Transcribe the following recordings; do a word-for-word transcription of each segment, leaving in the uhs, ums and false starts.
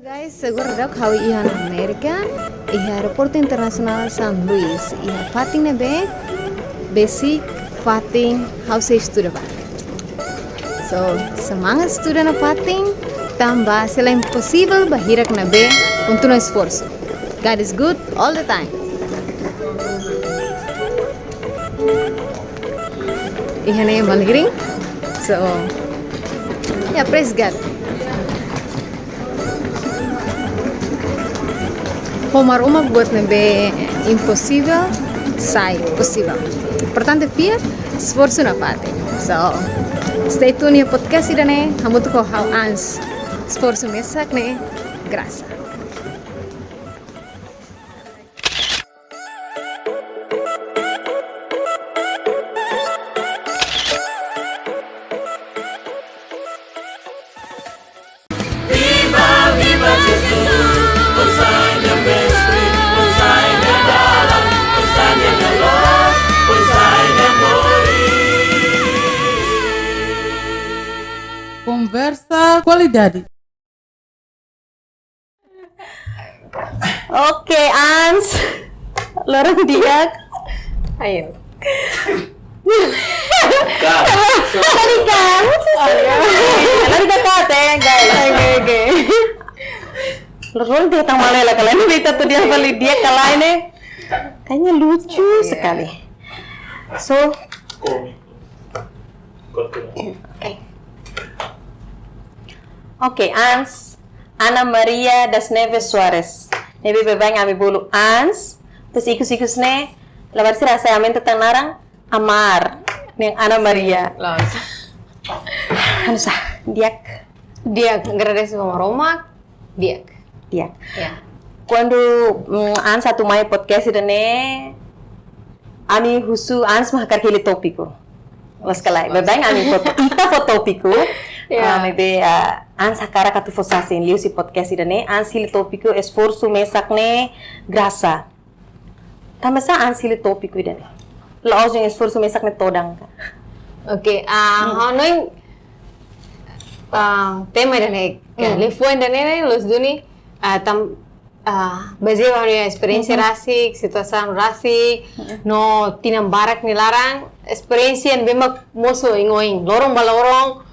Guys, agora daudaun ha'u iha ona Amérika, iha Aeroportu Internasionál São Luís, iha fatin ne'ebé besik fatin ha'u sei estuda ba. So, semangat estuda nafatin, tanba se la imposivel ba hirak ne'ebé, kontinua esforsu. God is good all the time. Iha ne'e maligring. So, yeah, praise God. Ho Maromak buat ne'ebé imposivel sai posivel. Importante fiar, esforsu nafatin. So, stay tuned iha podcast ida-ne'e, hamutuk ho ha'u Ans. Esforsu mesak ne'e grasa. Konversa kualidade. Oke, Ans. Loron di'ak. Ayo. Kak. Tadi kan. Tadi kan kate, guys. Oke, oke. Loron di'ak tang malela kala ne'e, beta tu dia bali dia kala ne'e. Kayaknya lucu sekali. So, oke. Oke, Ans. Ana Maria das Neves Soares. Ne'ebé baibain ami bolu Ans. Terus ikus-ikus ne'e, labarik sira sai aumenta tan naran Amar. Ne'e Ana Maria. Loos. Anu sá, di'ak. Di'ak, agradese ba Maromak. Di'ak. Di'ak. Ya. Kuandu, mm, Ans atu mai podcast ida-ne'e, ami husu Ans mak hakarak hili tópiku. Loos ka lae, baibain ami fó tó-, ita fó tópiku. Ya. Ah, maibé, ah, Ans hakarak atu fó sasin liuhusi podcast ida-ne'e, Ans hili tópiku esforsu mesak ne'e grasa. Tanba sá Ans hili tópiku ida-ne'e? La'ós dehan esforsu mesak ne'e todan ka? Oke, ah, hmm, ha'u hanoin, ah, tema ida-ne'e, hmm, liafuan ida-ne'e ne'e loos duni, ah, tan, ah, bazeia ba ha'u-nia esperiénsia, mhm, rasik, situasaun rasik, mhm, no tinan barak nia laran, esperiénsia ne'ebé mak mosu oioin, loron ba loron,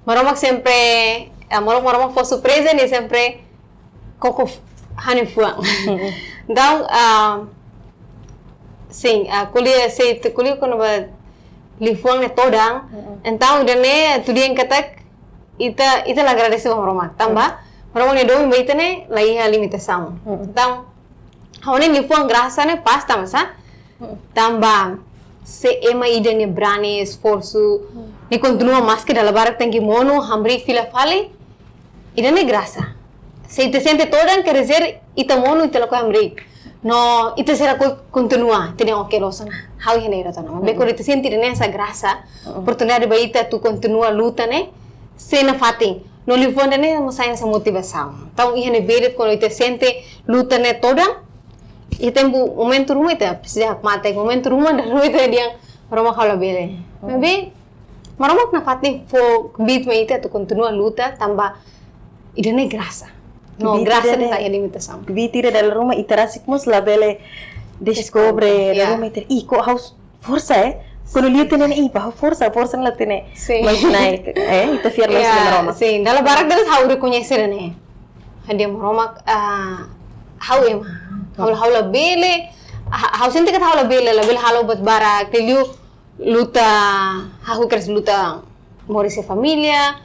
Maromak sempre, ah, Maromak, Maromak fó surpreza, nia sempre koko f-, ha'u-nia fuan. Mhm. Entaun, ah, sin, ah, ko'alia, se ita ko'alia kona-ba liafuan ne'e todan. Mhm. Entaun, ida-ne'e atu dehan katak, ita, ita la agradese ba Maromak. Tanba, mhm, Maromak nia domin ba ita ne'e, la iha limitasaun. Mhm. Entaun, ha'u hanoin liafuan grasa ne'e pas tanba sá? Hmm. Tanba se ema ida nia brani, esforsu, hmm, nia kontinua maski dala barak tenke monu, hamriik fila fali, ida-ne'e grasa. Se ita sente todan, quer dizer, ita monu, ita lakohi hamriik. No, ita sei lakohi kontinua, ita dehan oke, loos ona. Ha'u iha ne'e ida tan ona. Maibé, hmm, kuandu ita sente ida-ne'e hanesan grasa, hmm, oportunidade ba ita atu kontinua luta ne'e, sei nafatin. No liafuan ida-ne'e mós sai hanesan motivasaun. Entaun iha ne'ebé de'it kuandu ita sente luta ne'e todan, iha tempu momentu ruma ita presiza hakmatek, momentu ruma dala ruma ita dehan Maromak ha'u labele. Hmm. Maibé Maromak nafatin fó kbiit mai ita atu kontinua luta tanba ida-ne'e grasa. No, kbiit grasa ida-ne'e la iha limitasaun. Kbiit ida dala ruma ita rasik mós labele deskobre, deskobre, dala, ya, ruma ita, ih, kok ha'u forsa, eh. Kuandu liu tiha ona ne'e, ih, ba forsa, forsa la tiha ona. Sin. Mas naik, eh, ita fiar loos, ya, ba Maromak. Sin, dala barak de'it ha'u rekoñese ida-ne'e. Ha'u dehan Maromak, ah, ha'u ema. Ha'u, ha'u labele, ha-, ha'u sente katak ha'u labele, labele halo buat barak, liuliu luta, ha'u kedas luta moris iha família,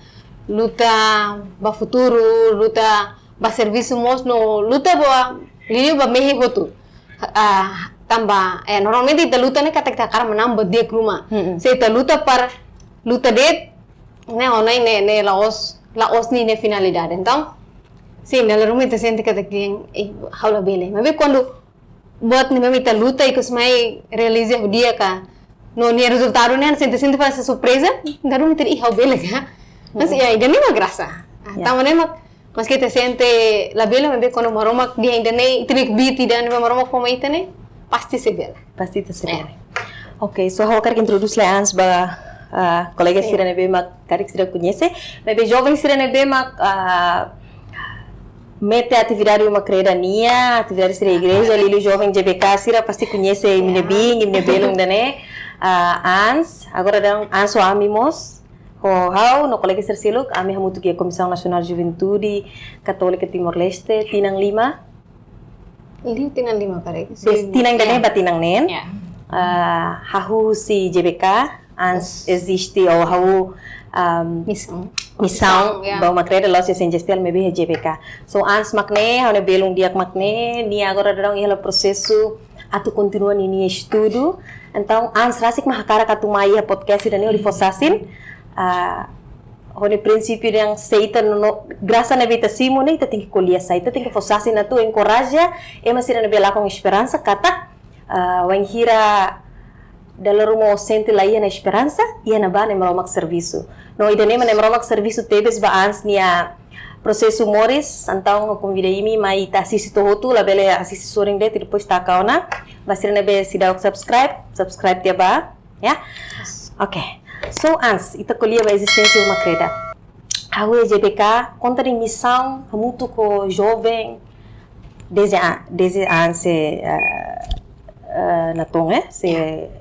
luta ba futuru, luta ba servisu mós no luta ba liuliu ba mehi hotu. Ah, tanba, eh, normalmente ita luta ne'e katak ita hakarak manán buat di'ak ruma. Mm-mm. Se ita luta para luta de'it, ne'e ha'u hanoin ne'e, ne'e la'ós, la'ós ninia finalidade. Entaun, sin, dala ruma ita sente katak, eh, ha'u labele. Maibé kuandu buat ne'ebé mak ita luta ikus mai realiza di'ak ka, no nia rezultadu ne'e sente, sente fali hanesan surpreza, dala ruma ita dehan, ih, ha'u bele ka. Mas, mm-mm, ya, ida-ne'e mak grasa. Ah, ya, tanba ne'e mak, maski ita sente labele, maibé kuandu Maromak dehan ida-ne'e, ita-nia kbiit ida-ne'ebé Maromak fó mai ita ne'e, pasti sei bele. Pasti ita sei bele. Ya. Oke, so ha'u hakarak introdús lai Ans ba, ah, kolega, sin, sira ne'ebé mak karik sira koñese, maibé joven sira ne'ebé mak, ah, Mete atividade Uma Kreda nian, atividade sira igreja, liuliu joven J B K, sira pasti koñese imi-nia biin, imi-nia belun ida-ne'e. Ah, Ans, agora daudaun Ans ho ami mós, ho ha'u no kolega sira seluk, ami hamutuk iha Komisaun Nasionál Juventude Katólika Timor-Leste, tinan lima. Liu tinan lima, parese. Desde tinan ida-ne'e ba tinan neen. Ah, hahú husi J B K, Ans eziste ou hahú, um, misaun. Misaun, ya. Ba Uma Kreda la'ós S N J S T L, maibé iha J B K. So, Ans mak ne'e, ha'u-nia belun di'ak mak ne'e, nia agora daudaun iha hela prosesu atu kontinua ninia estudu. Entaun, Ans rasik mak hakarak atu mai iha podcast ida-ne'e hodi fó sasin. Ah, ho nia prinsípiu dehan se ita no, no grasa ne'ebé ita simu ne'e, ita tenke ko'alia sai, ita tenke fó sasin atu enkoraja ema sira ne'ebé lakon esperansa katak, ah, wainhira dala ruma sente la iha ona esperansa, iha ona ba Nai Maromak servisu. No ida-ne'e mak Nai Maromak servisu tebes ba Ans nia prosesu moris, entaun ha'u konvida imi mai ita asiste to'o hotu, labele asiste sorin de'it, depois taka ona. Ba sira ne'ebé seidauk subscribe, subscribe tiha ba, ya? Yes. Oke. So, Ans, ita ko'alia ba ezisténsia Uma Kreda. Hahú iha J B K, konta de'it misaun, hamutuk ho joven, desde a, desde Ans, eh, eh, natoon, eh, se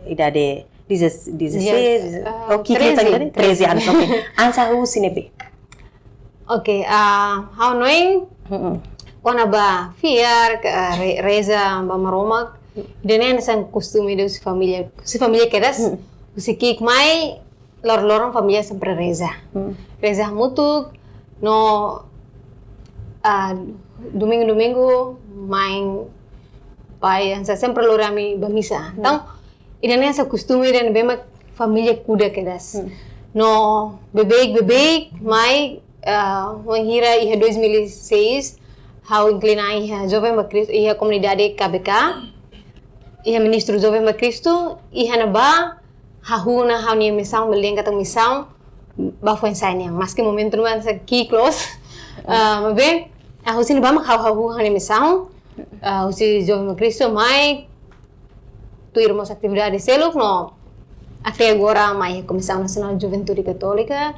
idade dezasseis, dezasseis, ah, oh, ki'ik liután treze, tadi? Treze. Treze anos, oke. Ans hahú husi ne'ebé? Oke, ah, ha'u hanoin, kona-ba fiar, ka, ah, re-, reza ba Maromak, ida-ne'e hanesan kostume husi família, husi família kedas, husi ki'ik mai, loron-loron família sempre reza. Reza hamutuk, no, ah, domingu-domingu, mãe, pai, hanesan sempre lori ami ba misa. Entaun, ida-ne'e hanesan kostume ida ne'ebé mak família kuda kedas. No, beibeik, beibeik, mai, ah, wainhira iha dois mil e seis, ha'u inklina iha Joven ba Kristu, iha komunidade K B K, iha Ministru Joven ba Kristu, iha ne'ebá, hahú ona ha'u-nia misaun, bele dehan katak misaun, ba foin-sa'e nian. Maski momentu ne'ebá hanesan ki'ik loos, ah, maibé, ah, husi ne'ebá mak ha'u hahú ha'u-nia misaun, ah, husi Joven ba Kristu, mai, tuir mós atividade seluk no até agora mai Komisaun Nasionál Juventude Katólika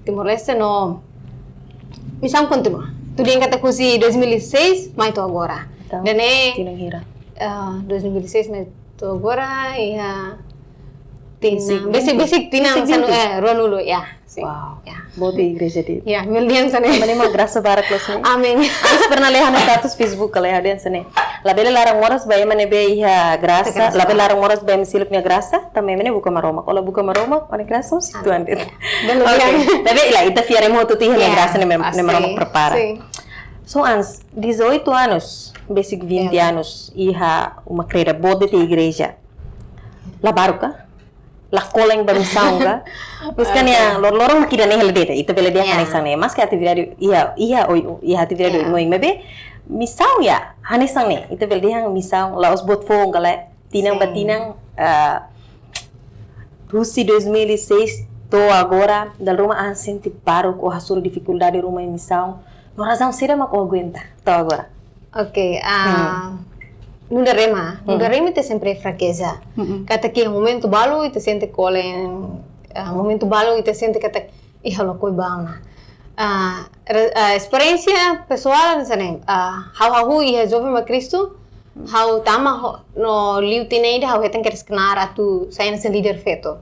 Timor-Leste no misaun kontinua. Tuir dehan katak husi dois mil e seis mai to'o agora. Entaun, tinan hira? Ah, dois mil e seis mai to'o agora, iha tinan, besik, besik tinan, besik vinte. Eh, ruanulu, ya. Sin. Wow. Ya. Boot igreja de'it. Ya, bele dehan hanesan ne'e. Ema ne'e mak grasa barak loos ne'e. Amin. Ans pernah lee ha'u-nia status Facebook, lee ha'u dehan hanesan ne'e. Labele laran moras ba ema ne'ebé iha grasa, grasa. Labele laran moras ba ema seluk nia grasa, tanba ema ne'e buka Maromak. Ó la buka Maromak, ó-nia grasa mós uitoan de'it. Amin. Ya. Bele dehan. Oke. Tapi la, ita fiar ema hotu iha nia grasa ne'e, ne'e Maromak prepara. Sin. So, Ans, dezoito anos, besik vinte anos, iha Uma Kreda, boot de'it iha igreja. La baruk ka? La kolen ba misaun ka? Maibé kan ya, loron-loron mak ida-ne'e hela de'it, ita bele dehan hanesan ne'e. Maski atividade iha, iha, oi, iha atividade oioin, maibé misaun ya, hanesan ne'e. Ita bele dehan misaun, la'ós buat foun ka lae, tinan ba tinan, ah, husi dois mil e seis to'o agora, dala ruma Ans sente baruk, ó hasoru difikuldade ruma iha misaun. No razaun saida mak ó aguenta to'o agora? Oke, ah, nu'udar ema, nu'udar ema ita sempre frakeza. Katak iha momentu balu ita sente kolen, ah, momentu balu ita sente katak, ih, ha'u lakohi ba ona. Ah, re-, ah, esperiénsia pesoál hanesan ne'e, ah, ha'u hahú iha Joven ba Kristu, ha'u tama ho, no liu tinan ida ha'u hetan kedas knaar atu sai hanesan líder feto.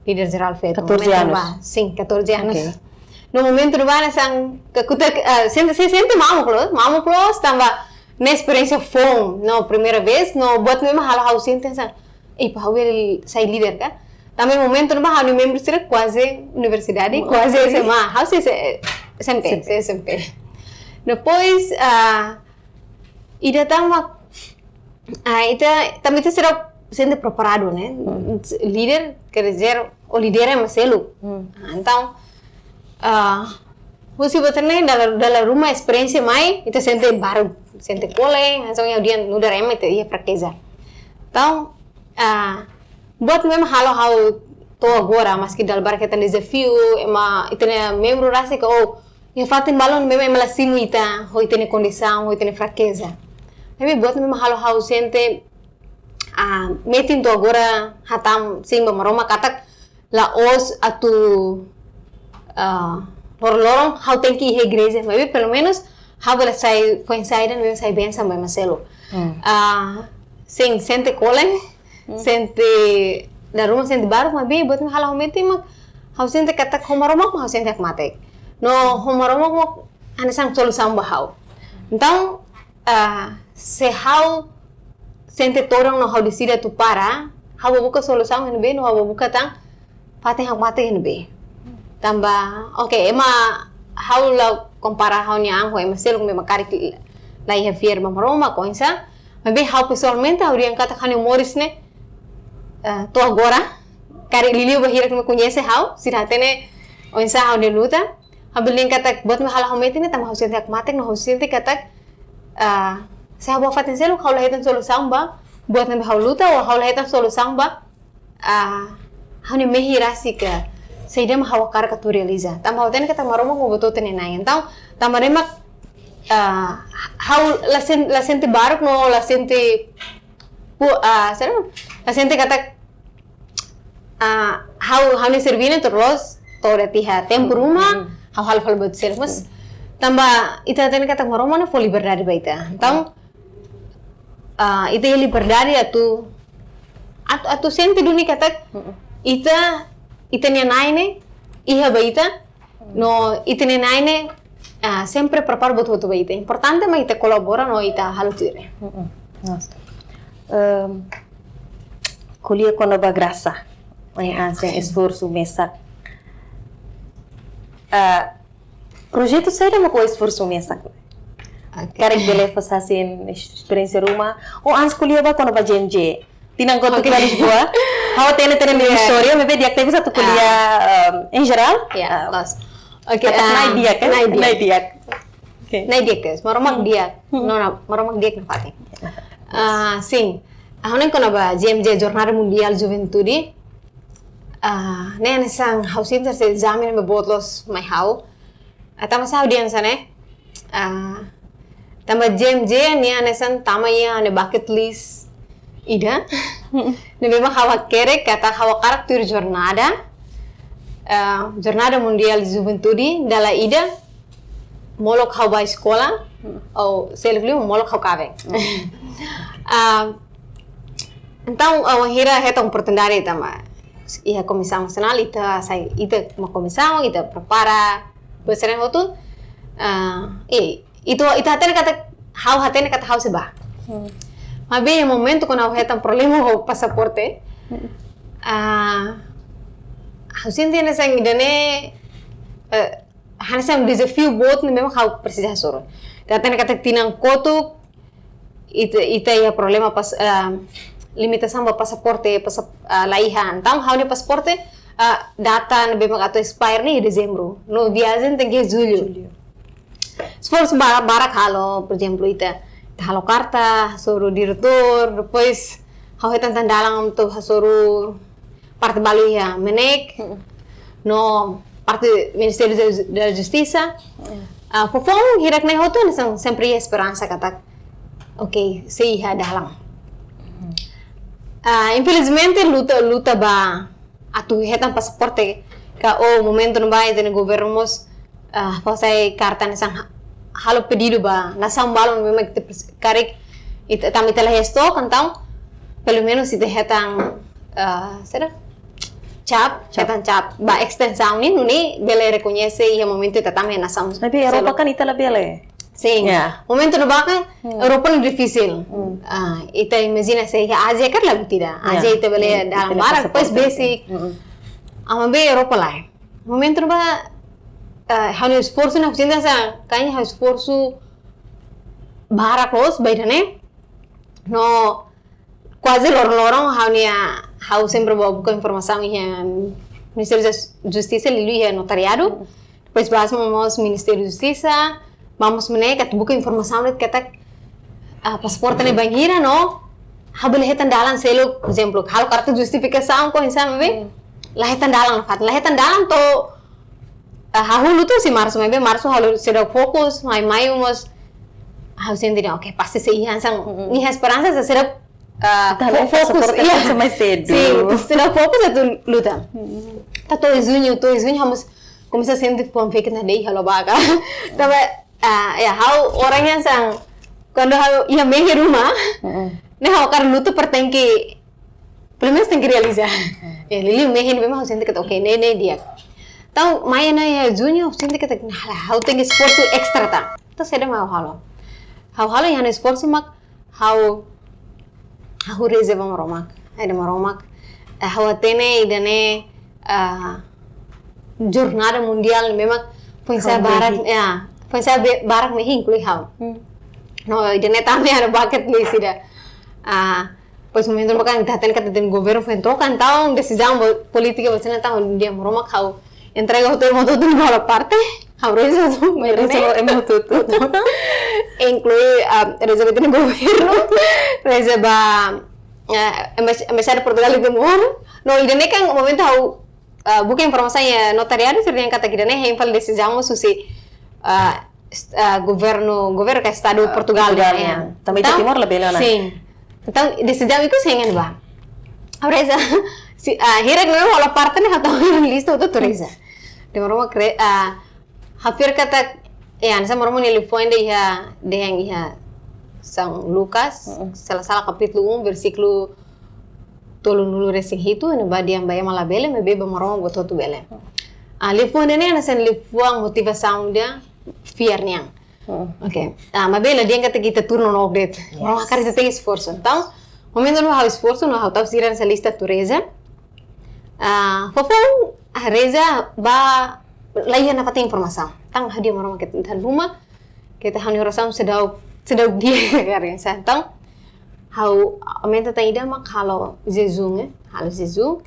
Líder jerál feto. Catorze anos? Momentu ne'ebá, sin, catorze anos. Oke. No momentu ne'ebá hanesan kakutak, ah, sente, se sente mamuk loos, mamuk loos, tanba ne'e esperiénsia foun, no primeira vez, no buat ne'ebé mak halo ha'u sente hanesan, ei, pá, ha'u bele sai líder ka? Tanba momentu ne'ebá ha'u-nia membru sira kuaze universidade, kuaze S M A, ha'u sei, sei S M P, sei S M P. Depois, ah, ida tan mak, ah, ita, tanba ita seidauk sente preparadu, ne'e? Líder, quer dizer, ó lidera ema seluk. Ah, entaun, ah, husi buat ne'e, dala, dala ruma esperiénsia mai, ita sente baruk, sente kolen, hanesan ha'u dehan nu'udar ema ita iha frakeza. Entaun, ah, buat ne'ebé mak halo ha'u to'o agora, maski dala barak hetan dezafiu, ema, ita-nia membru rasik, oh, iha fatin balun ne'ebé mak ema la simu ita, ho ita-nia kondisaun, ho ita-nia frakeza. Tapi buat ne'ebé mak halo ha'u sente, ah, metin to'o agora hatán sin ba Maromak katak la'ós atu, ah, loron-loron ha'u tenke iha igreja, maibé pelumenus ha'u bele sai foin-sa'e ida ne'ebé sai bensaun ba ema seluk. Ah, sin, sente kole, sente dala ruma, sente baruk, maibé buat ne'ebé ha'u la halo metin mak ha'u sente katak ho Maromak mak ha'u sente hakmatek. No ho Maromak mak hanesan solusaun ba ha'u. Entaun, ah, se ha'u sente todan no ha'u deside atu para, ha'u bá buka solusaun iha ne'ebé, no ha'u bá buka tan fatin hakmatek iha ne'ebé. Tanba, oke, ema, ha'u la kompara ha'u-nia an ho ema seluk ne'ebé mak karik la iha fiar ba Maromak ka oinsá. Maibé ha'u pesoalmente ha'u dehan katak ha'u-nia moris ne'e, eh, to'o agora, karik liuliu ba hirak ne'ebé koñese ha'u, sira hatene oinsá ha'u-nia luta. Ha'u bele dehan katak buat ne'ebé ha'u la halo metin ne'e tanba ha'u sente hakmatek no ha'u sente katak, ah, se ha'u bá fatin seluk ha'u la hetan solusaun ba buat ne'ebé ha'u luta, ou ha'u la hetan solusaun ba, ah, ha'u-nia mehi rasik ka saida mak ha'u hakarak atu realiza. Tanba ha'u hatene katak Maromak mak buat hotu nia Na'i. Entaun, tanba ne'e mak, ah, ha'u la sen-, la sente baruk no la sente pu-, ah, saida, la sente katak, ah, ha'u, ha'u-nia serbí ne'e tuir loos, to'o de'it iha tempu ruma, ha'u halo fali buat seluk. Mas, tanba ita hatene katak Maromak ne'e fó liberdade ba ita. Entaun, ah, ita iha liberdade atu, atu, atu sente duni katak ita, ita-nia Na'i ne'e iha ba ita, no ita-nia Na'i ne'e, ah, sempre prepara buat hotu ba ita. Importante mak ita kolabora no ita halo tuir. Nossa. Ehm, ko'alia kona-ba grasa. Mai an, sin, esforsu mesak. Ah, projetu saida mak ho esforsu mesak? Oke. Karik bele fó sai sin esperiénsia ruma. Ou antes ko'alia ba kona-ba J M J. Tinan kotuk ba Lisboa. Ha'u hatene, hatene nia istória, maibé di'ak tebes atu ko'alia, em, em geral. Ya, loos. Oke, katak, ah, Na'i di'ak, eh? Na'i di'ak. Na'i di'ak. Oke. Na'i di'ak tebes. Maromak di'ak. No, no, Maromak di'ak nafatin. Ah, sin. Ha'u hanoin kona-ba J M J, Jornada Mundial Juventude. Ah, ne'e hanesan ha'u sente hanesan ezame ne'ebé boot loos mai ha'u. Ah, tanba sá ha'u dehan hanesan ne'e? Ah, tanba J M J ne'e hanesan tama iha ha'u-nia bucket list ida. Ne'ebé mak ha'u hakerek katak ha'u hakarak tuir jornada. Ah, Jornada Mundial Juventude, dala ida molok ha'u bá eskola, ou seluk liu molok ha'u kaben. Ah, entaun, ah, wainhira hetan oportunidade tanba iha Komisaun Nasionál, ita sai, ita mak komisaun, ita prepara, buat sira-ne'e hotu, ah, i, ita, ita hatene katak, ha'u hatene katak ha'u sei bá. Maibé iha momentu kuandu ha'u hetan problema ho pasaporte, ah, ha'u sente hanesan ida-ne'e, eh, hanesan dezafiu boot ne'ebé mak ha'u presiza hasoru. Ita hatene katak tinan kotuk, ita, ita iha problema pas, ah, limitasaun ba pasaporte, pasa-, ah, laiha. Entaun, ha'u-nia pasaporte, ah, data ne'ebé mak atu expire ne'e iha Dezembru. No viajen tenke Jullu. Jullu. Esforsu ba-, barak halo, por ezemplu, ita, ita halo karta, hasoru diretór, depois, ha'u hetan tan dalan atu hasoru parte balu iha MNEK, no parte Ministériu da, da Justisa. Ah, foufoun hirak-ne'e hotu hanesan sempre iha esperansa katak, oke, sei iha dalan. Ah, infelizmente luta, luta ba atu hetan pasaporte ka, oh, momentu ne'ebá ita-nia governu mós, ah, fó sai karta hanesan ha-, halo pedidu ba nasaun balun ne'ebé mak ita pres-, karik ita, tanba ita la iha stok, entaun pelumenus ita hetan, ah, saida? Cap, cap. Hetan cap ba estensaun ne'e, nune'e bele rekoñese iha momentu ita tama iha nasaun seluk. Tapi Europa kan ita labele. Sin. Ya. Momentu ne'ebá kan Europa ne'e difisil. Ah, ita imajina se iha Ázia kan la buat ida. Ya. Ázia ita bele dalan barak, pasaporte, depois basic. Ah, maibé Europa lae. Momentu ne'ebá, eh, ha'u-nia esforsu, ha'u sente hanesan, kayaknya ha'u-nia esforsu barak loos ba ida-ne'e. No, kuaze loron-loron ha'u-nia, ha'u sempre bá buka informasaun iha Ministériu da Justisa, liuliu iha notariadu. Depois bá mós Ministériu Justisa, bá mós MNEK atu buka informasaun de'it katak, ah, pasaporte ne'e bainhira no ha'u bele hetan dalan seluk, por ezemplu, halo karta justifikasaun ka oinsá, maibé la hetan dalan, fatin la hetan dalan to'o, ah, hahú luta husi Marsu, maibé Marsu ha'u seidauk fokus, mai Maiu mós ha'u sente dehan, oke, pasti sei iha hanesan, iha esperansa, sei seidauk, ah, fo-, fokus, pasaporte, iya, hanesan mais sedu. Sin, seidauk fokus atu luta. To'o Juñu, to'o Juñu ha'u mós komesa sente fuan-fekit, nah, dehan halo baka. Tanba Ah, ya, ha'u orang yang sang, kuandu ha'u iha mehi ruma, ne'e ha'u hakarak luta para tenke, pelumenus tenke realiza. Ya, liuliu mehi ne'ebé mak ha'u sente katak, oke, ne'e, ne'e di'ak. Entaun, mai ona iha juñu, ha'u sente katak, nah, ha'u tenke esforsu ekstra tan. Entaun, saida mak ha'u halo? Ha'u halo iha ha'u-nia esforsu mak, ha'u, ha'u reza ba Maromak. Ai, Maromak. Eh, ha'u hatene ida-ne'e, ah, jornada mundiál ne'ebé mak foin-sa'e barak, ya, foin-sa'e barak mehi inklui ha'u. No, ida-ne'e tanba ha'u-nia bucket list ida. Ah, pois momentu ne'ebá kan ita hatene katak governu foin troka, entaun desizaun polítika basina, entaun dehan Maromak ha'u entrega hotu ema hotu-hotu ba ha'u-nia parte, ha'u reza hotu, reza ba ema hotu-hotu. Inklui, ah, reza ba ita-nia governu, reza ba, ah, embas-, embaixada Portugal iha Timor. No, ida-ne'e kan momentu ha'u, ah, buka informasaun iha notariadu, sira dehan katak ida-ne'e hein fali desizaun husi, ah, est-, ah, governu, governu ka estadu Portugal nian. Tanba ita Timor labele ona. Sin. Entaun, desizaun ikus hein ba. Ha'u reza, se, ah, hirak ne'e hola parte ne'e, ha'u tau iha lista hotu atu reza. Dehan Maromak, ah, ha'u fiar katak, ya, hanesan Maromak nia liafuan dehan iha, dehan iha São Lucas, se la sala kapítulu um, versíkulu tolunulu-resin-hitu, ne'ebá dehan ba ema labele, maibé ba Maromak buat hotu bele. Ah, liafuan ne'e hanesan liafuan motivasaun ida fiar nian. Oke. Ah, maibé la dehan katak ita tuur nonook de'it. Maromak hakarak ita tenke esforsu. Entaun, momentu ne'ebá ha'u esforsu, no ha'u tau sira iha lista atu reza. Ah, foufoun, ah, reza ba, la iha nafatin informasaun. Entaun, ha'u dehan Maromak katak dala ruma, katak ha'u-nia orasaun seidauk, seidauk di'ak karik. Entaun, ha'u aumenta tan ida mak halo jejún, eh, halo jejún.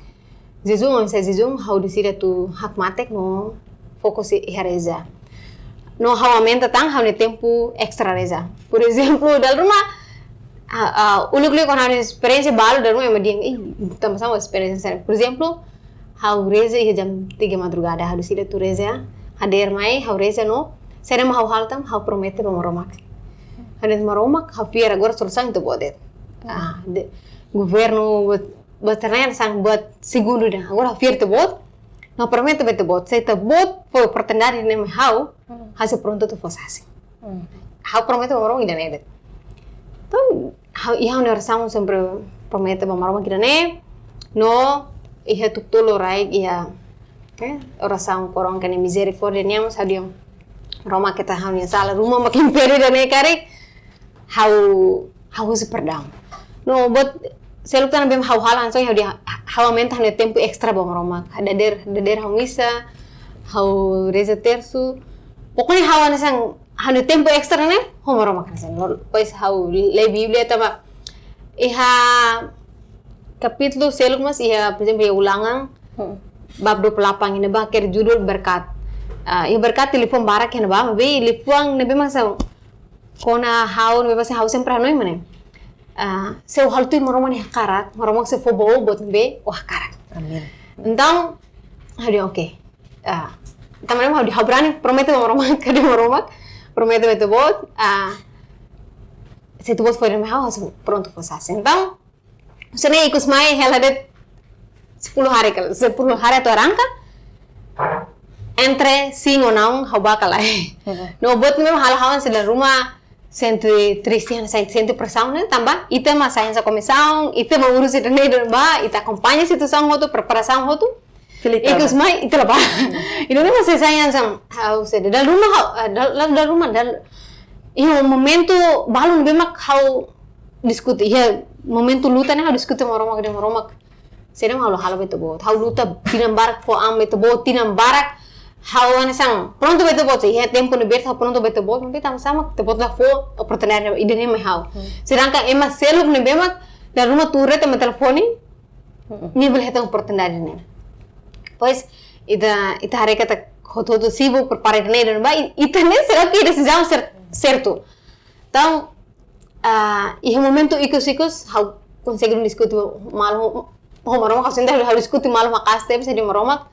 Jejún, oinsá jejún, ha'u deside atu hakmatek no fokus iha reza. No ha'u aumenta tan ha'u-nia tempu ekstra reza. Por ezemplu, dala ruma, ah, ah, uluk liu kuandu ha'u-nia esperiénsia balu, dala ruma ema dehan, "Ih, tanba sá mak esperiénsia sira." Por ezemplu, ha'u reza iha jam tiga madrugada, ha'u deside atu reza, hadeer mai, ha'u reza no, saida mak ha'u halo tan, ha'u promete ba Maromak. Ha'u dehan Maromak, ha'u fiar agora solusaun ita-boot de'it. Ah, de, governu, buat, buat terne'e hanesan buat segundu ida. Agora ha'u fiar ita-boot, no promete ba ita-boot. Se ita-boot fó oportunidade ne'e mai ha'u, ha'u sei prontu atu fó sasin. Ha'u promete ba Maromak ida-ne'e de'it. Entaun, ha'u, iha ha'u-nia orasaun sempre promete ba Maromak ida-ne'e, no iha tuku tolu rai iha, eh, orasaun koroa-an ka nia mizerikórdia nian mós ha'u dehan Maromak, katak ha'u-nia sala ruma mak impede ida-ne'e karik, ha'u, ha'u husu perdaun. No, buat seluk tan ne'ebé ha'u halo hanesan ha'u dehan, ha'u aumenta ha'u-nia tempu ekstra ba Maromak. Dadeer, dadeer ha'u misa, ha'u reza tersu. Pokoknya ha'u hanesan, ha'u-nia tempu ekstra ne'e, ho Maromak hanesan. Depois ha'u lee Bíblia tanba iha kapítulu seluk mós iha, por ezemplu, iha Ulangan, bab dua puluh delapan ne'ebá hakerek judul berkat. Ah, iha berkat liafuan barak iha ne'ebá, maibé liafuan ne'ebé mak hanesan kona ha'u, ne'ebé mak hanesan ha'u sempre hanoin mak ne'e. Ah, se ó halo tuir Maromak nia hakarak, Maromak sei fó ba ó buat ne'ebé ó hakarak. Amin. Entaun, ha'u dehan, oke. Ah, tanba ne'e ha'u dehan ha'u brani promete ba Maromak, karik Maromak, promete ba ita-boot, ah, se ita-boot fó ida mai ha'u, ha'u sei prontu fó sasin. Entaun, sira-ne'e ikus mai hela de'it sepuluh hari kala, sepuluh hari atu arranka, entre sim ou não, ha'u bá ka lae. No, buat ne'ebé mak halo ha'u hanesan dala ruma sente triste, hanesan sente presaun, ne'e tanba ita mak sai hanesan komisaun, ita mak urus ida-ne'e ida-ne'ebá, ita akompaña situasaun hotu, preparasaun hotu. Ikus mai, ita la bá. Ida-ne'e mak sai hanesan, ha'u sente, dala ruma ha'u, eh, dala, dala, dala ruma, dala, iha momentu balu ne'ebé mak ha'u diskute, iha momentu luta ne'e ha'u diskute Maromak, dehan Maromak, saida mak ha'u halo ba ita-boot. Ha'u luta tinan barak fó an ba ita-boot, tinan barak ha'u hanesan prontu ba ita-boot, iha tempu ne'ebé ha'u prontu ba ita-boot, maibé tanba sá mak ita-boot la fó oportunidade ida-ne'e mai ha'u. Sedangkan ema seluk ne'ebé mak dala ruma tuur de'it ema telefone, nia bele hetan oportunidade ne'e. Depois, ita, ita haree katak hotu-hotu sibuk, prepara ida-ne'e ida-ne'ebá, i-, ita-nia seidauk iha desizaun ser-, sertu. Entaun, ah, iha momentu ikus-ikus, ha'u konsege diskute malu ho Maromak, ha'u sente ha'u diskute malu maka'as tebes, dehan Maromak,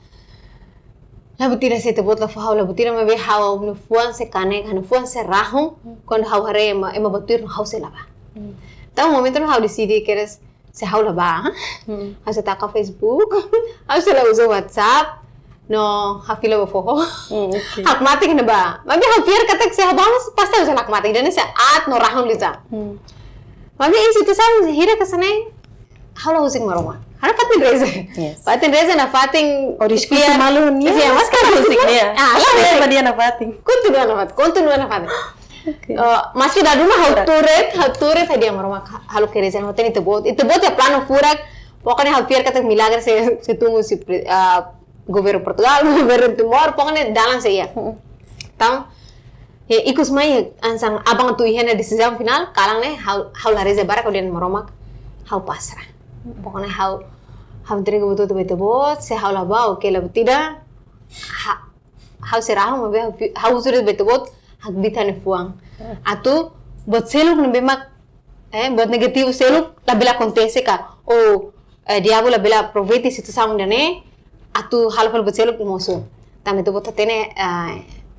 la buat ida se ita-boot la fó ha'u, la buat ida, maibé ha'u-nia fuan sei kanek, ha'u-nia fuan sei rahun, kuandu ha'u haree ema, ema bá tuir no ha'u sei la bá. Entaun momentu ne'e ha'u deside kedas, se ha'u la bá, ha'u sei taka Facebook, ha'u sei la uza WhatsApp, no ha'u fila ba foho. Hmm, oke. Hakmatek ne'ebá. Maibé ha'u fiar katak se ha'u bá mós pasti ha'u sei hakmatek. Ida-ne'e sei aat no rahun liután. Hmm. Maibé iha situasaun hirak hanesan ne'e, ha'u la husik Maromak. Ha'u nafatin reza. Yes. Fatin reza, nafatin. Oh, diskusi fiar. Malu nia. Iya, mas kan husik nia. Ah, la husik. Dia nafatin. Kontinua nafatin, kontinua nafatin. Oke. Eh, maski dala ruma ha'u tuur de'it, ha'u tuur de'it hadi'a Maromak, halo ke reza, ha'u hatene ita-boot. Ita-boot iha planu furak, pokoknya ha'u fiar katak milagre sei, sei tun husi pre-, ah, governu Portugal, governu Timor, pokoknya dalan sei iha. Mm-mm. Entaun, ya, ikus mai hanesan aban atu iha ona desizaun finál, kalan ne'e, ha'u, ha'u la reza barak, ha'u dehan Maromak, ha'u pasrah. Pokoknya ha'u, ha'u entrega buat hotu ba ita-boot, se ha'u la bá, oke, la bá, tidak, ha-, ha'u sei rahun, maibé ha'u fi-, ha'u husu de'it ba ita-boot, hakbiit ha'u-nia fuan. Atu, buat seluk ne'ebé mak, eh, buat negativu seluk, labele akontese ka. Oh, eh, diabu labele aproveita situasaun ida-ne'e, atu halo fali buat seluk mosu. Tanba ita-boot hatene, eh,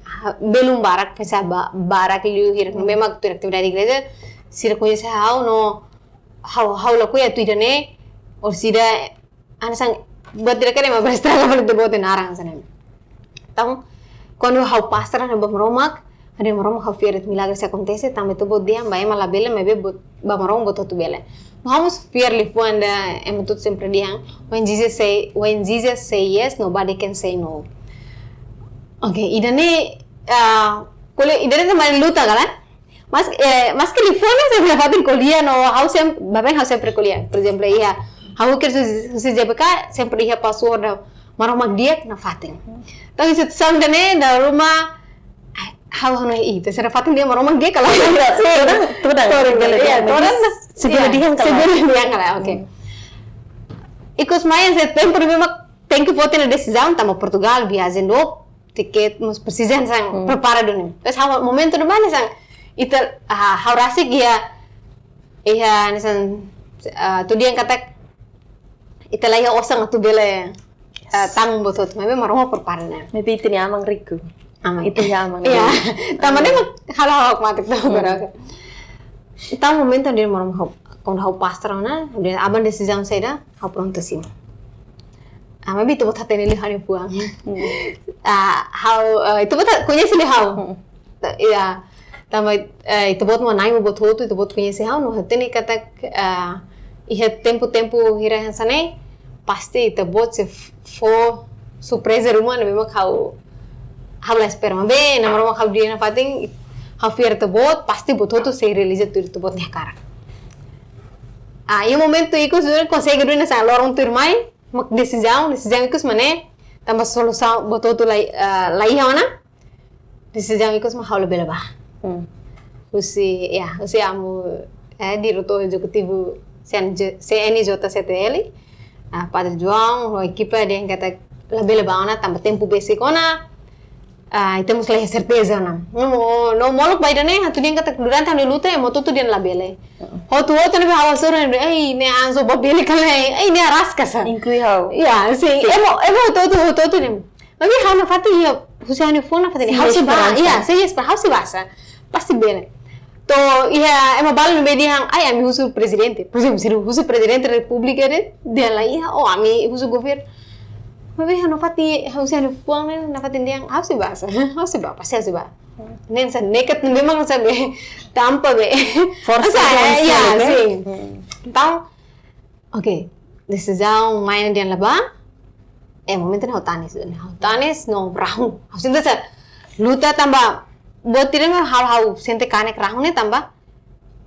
ha-, belun barak, pesa ba-, barak liu hirak ne'ebé mak tuir atividade igreja, sira koñese ha'u no, ha'u, ha'u lakohi atu ida-ne'e, orsida, hanesan, buat ida-ne'e mak bele estraga fali ita-boot nia naran hanesan ne'e. Entaun, kuandu ha'u pasrah ona ba Maromak, ha'u dehan Maromak ha'u fiar de'it milagre sei akontese, tanba ita-boot dehan ba ema labele, maibé buat, ba Maromak buat hotu bele. No ha'u mós fiar liafuan ida ema hotu sempre dehan, "When Jesus say, when Jesus say yes, nobody can say no." Oke, ida-ne'e, ah, ko'alia, ida-ne'e tanba luta, kalan? Mas, eh, maski liafuan ne'e sempre nafatin ko'alia no, ha'u sem-, baibain ha'u sempre ko'alia. Por ezemplu, iha, ha'u ke husi, husi J P K, sempre iha password ida, Maromak di'ak, nafatin. Tapi se sampai ne'e, dala ruma, ai, ha'u hanoin, ih, ita sira nafatin dehan Maromak di'ak, kalan. Iya, todan, todan. Todan, iya, todan. Segala, iya, di'ak, kalan. Segala di'ak, kalan, oke. Ikus mai, se tempu ne'ebé mak tenke foti ona desizaun, tanba Portugal, viajen dook, tiket, mós presiza hanesan prepara duni. Terus ha'u momentu ne'ebá hanesan, ita, ah, ha'u rasik iha, iha hanesan, ah, atu dehan katak, ita la iha osan atu bele, ah, tanggung buat hotu, maibé Maromak prepara ona. Maibé ita-nia aman riku. Aman. Ita-nia aman. Iya. Tanba ne'e mak halo ha'u hakmatek tau berasa. Entaun momentu ne'ebé Maromak ha'u, kuandu ha'u pasrah ona, dehan aban desizaun saida, ha'u prontu simu. Ah, maibé ita-boot hatene liu ha'u-nia fuan. Ah, ha'u, eh, ita-boot koñese liu ha'u. Ta-, iya, tanba, eh, ita-boot mak Na'i mak buat hotu, ita-boot koñese ha'u, no hatene katak, eh, iha tempu-tempu hirak hanesan ne'e, pasti ita-boot sei f-, fó surpreza ruma ne'ebé mak ha'u, ha'u la espera. Maibé, Na'i Maromak ha'u dehan nafatin, ha'u fiar ita-boot, pasti buat hotu sei realiza tuir ita-boot nia hakarak. Ah, iha momentu ikus, konsege duni hanesan loron tuirmai, mak desizaun, desizaun ikus mak ne'e, tanba solusaun buat hotu la, eh, la iha ona. Desizaun ikus mak ha'u labele bá. Hmm. Husi, ya, husi amu, eh, diretór ezekutivu C N J, C N J C T L, ah, Padre João, ho ekipa dehan katak labele bá ona, tanba tempu besik ona, ah, ita mós la iha serteza ona. No, no molok ba ida-ne'e, atu dehan katak durante ha'u-nia luta, ema hotu-hotu dehan labele. Hotu-hotu ne'ebé ha'u hasoru ne'e, ei, ne'e anjo ba bele kala, ei, ne'e araska sá. Inklui ha'u. Ya, sin. Sin. Ema, ema hotu-hotu, hotu-hotu ne'e. Maibé ha'u nafatin iha, husi ha'u-nia fuan nafatin, sin, ha'u sei bá, esperansa. Ya, sin esperansa, ha'u sei bá sá. Pasti bele. To'o iha ema balu ne'ebé dehan, ai, ami husu prezidente. Por ezemplu, se husu prezidente repúblika de'it, dehan la iha, oh, ami husu governu. Maibé ha'u nafatin, husi ha'u-nia fuan ne'e, nafatin dehan, ha'u sei bá sá, ha'u sei bá, pasti ha'u sei bá. Ne'e hanesan nekat, memang hanesan be, tanba be. Forsa. Hanesan, hanesan, ya, be. Sin. Hmm. Entaun, oke, desizaun mai dehan la bá, eh, momentu ne'e ha'u tanis, ha'u tanis, no rahun. Ha'u sente hanesan luta tanba, buat ida ne'ebé ha'u, ha'u sente kanek rahun ne'e tanba,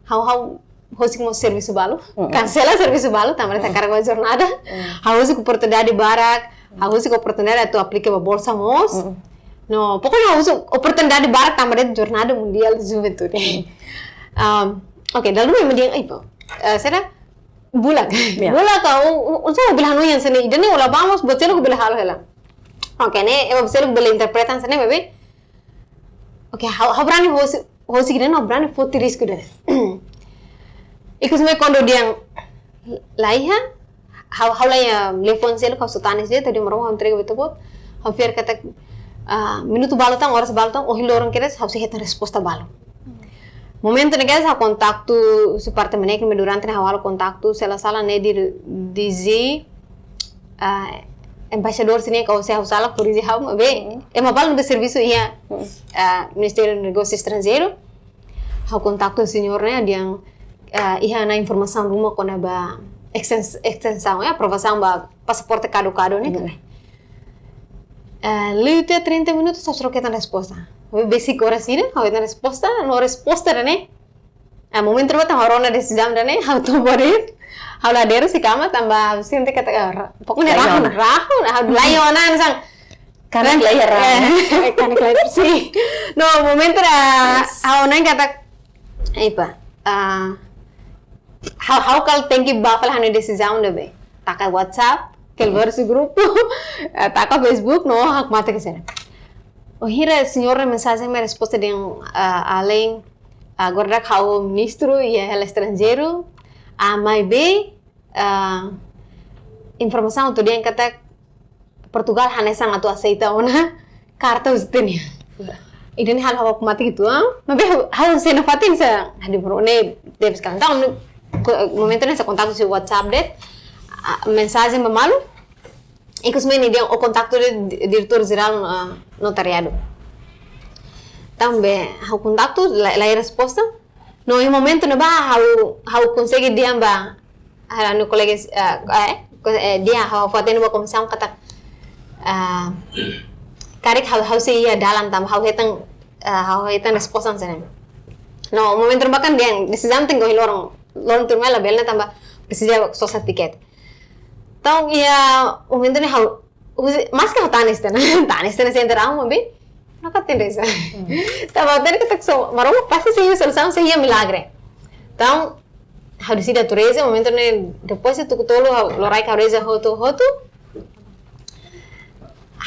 ha'u, ha'u husik mós servisu balu, mm-mm, kansela servisu balu, tanba de'it, mm, hakarak ba jornada. Mm. Ha'u husik oportunidade barak, ha'u husik oportunidade atu aplika ba bolsa mós. Mm. No, pokoknya ha'u husik oportunidade barak tanba de'it Jornada Mundial Juventude. Mm. Um, oke, dala ruma ema dehan, ai, pá, eh, saida, bulak. Ya. Bulak ka, u, u, u, saida, bele hanoin hanesan ne'e, ida-ne'e ó la bá mós, buat seluk bele halo hela. Oke, ne'e, ema seluk bele interpreta hanesan ne'e, maibé, oke, ha'u, ha'u brani husik, husik ida-ne'e, ha'u brani foti risku ida-ne'e. Ikus mai kuandu dehan la iha, ha'u, ha'u la iha liafuan seluk, ha'u só tanis de'it, ha'u dehan Maromak ha'u entrega ba ita-boot, ha'u fiar katak, ah, minutu balu tan, oras balu tan, ohin loron kedas, ha'u sei hetan resposta balu. Momentu ne'e kedas, ha'u kontaktu husi parte MNEK ne'e durante ne'e ha'u halo kontaktu, se la sala ne'e di, di zi, ah, embaixadór sira-ne'e, karik ha'u sala, korrije ha'u, maibé, Mm. ema balu ne'ebé servisu iha, Mm. ah, Ministériu Negósius Estranjeirus, ha'u kontaktu señór ne'e, ha'u dehan, ah, iha ona informasaun ruma kona-ba ekstens-, ekstensaun, eh, aprovasaun ba pasaporte kadukadu ne'e, Mm. karik. Ah, liu tiha trinta minutus, ha'u seidauk hetan resposta. Besik oras ida, ha'u hetan resposta, no resposta ida-ne'e, ah, momentu ruma tanba ha'u rona desizaun ida-ne'e, ha'u toba de'it, ha'u la hadeer husi kama tanba ha'u sente katak, ah, ra-, pokoknya Laiha rahun, ona. Rahun, ha'u laiha ona, hanesan. Kanek laiha rahun. Eh, kanek laiha, sin. No, momentu ida, ha'u hanoin katak, epa, ah, ha'u, ha'u kala tenke bá fali ha'u-nia desizaun ne'ebé. Taka WhatsApp, keluar husi grupu, eh, taka Facebook, no hakmatek sira. Wainhira señór ne'e mensajen mai resposta dehan, ah, alin, ah, agora daudaun ha'u ministru iha hela estranjeiru, ah, maibé, ah, informasaun atu dehan katak Portugal hanesan atu aseita ona karta husi ita-nia. Ida-ne'e halo ha'u hakmatek uitoan, maibé ha'u, ha'u sei nafatin sa, ha'u dehan, "Bro, ne'e tebes ka lae?" Entaun, ko-, momentu ne'e sei kontaktu husi WhatsApp de'it, ah, mensajen ba malu, ikus mai nia dehan, "Ó kontaktu de'it di-, diretór jerál, ah, notariadu." Tanba ha'u kontaktu, la, laiha resposta. No, iha momentu ne'ebá, ha'u, ha'u konsege dehan ba ha'u-nia kolega, eh, eh, ko-, eh, dehan ha'u fó-hatene ba komisaun katak, ah, karik ha'u, ha'u sei iha dalan tanba ha'u hetan, ah, ha'u hetan resposta sira-ne'e. No, momentu ne'ebá kan dehan, desizaun tenke ohin loron, loron tuirmai labele ona tanba presiza sosa tiket. Entaun, iha momentu ne'e ha'u, husi, maske ha'u tanis tiha ona, tanis tiha ona, sente rahun, maibé, no ka tende sa. Tanba ha'u hatene katak so, Maromak pasti sei iha solusaun, sei iha milagre. Entaun, ha'u deside atu reza, momentu ne'e, depois de tuku tolu, ha'u loraik ha'u reza hotu, hotu.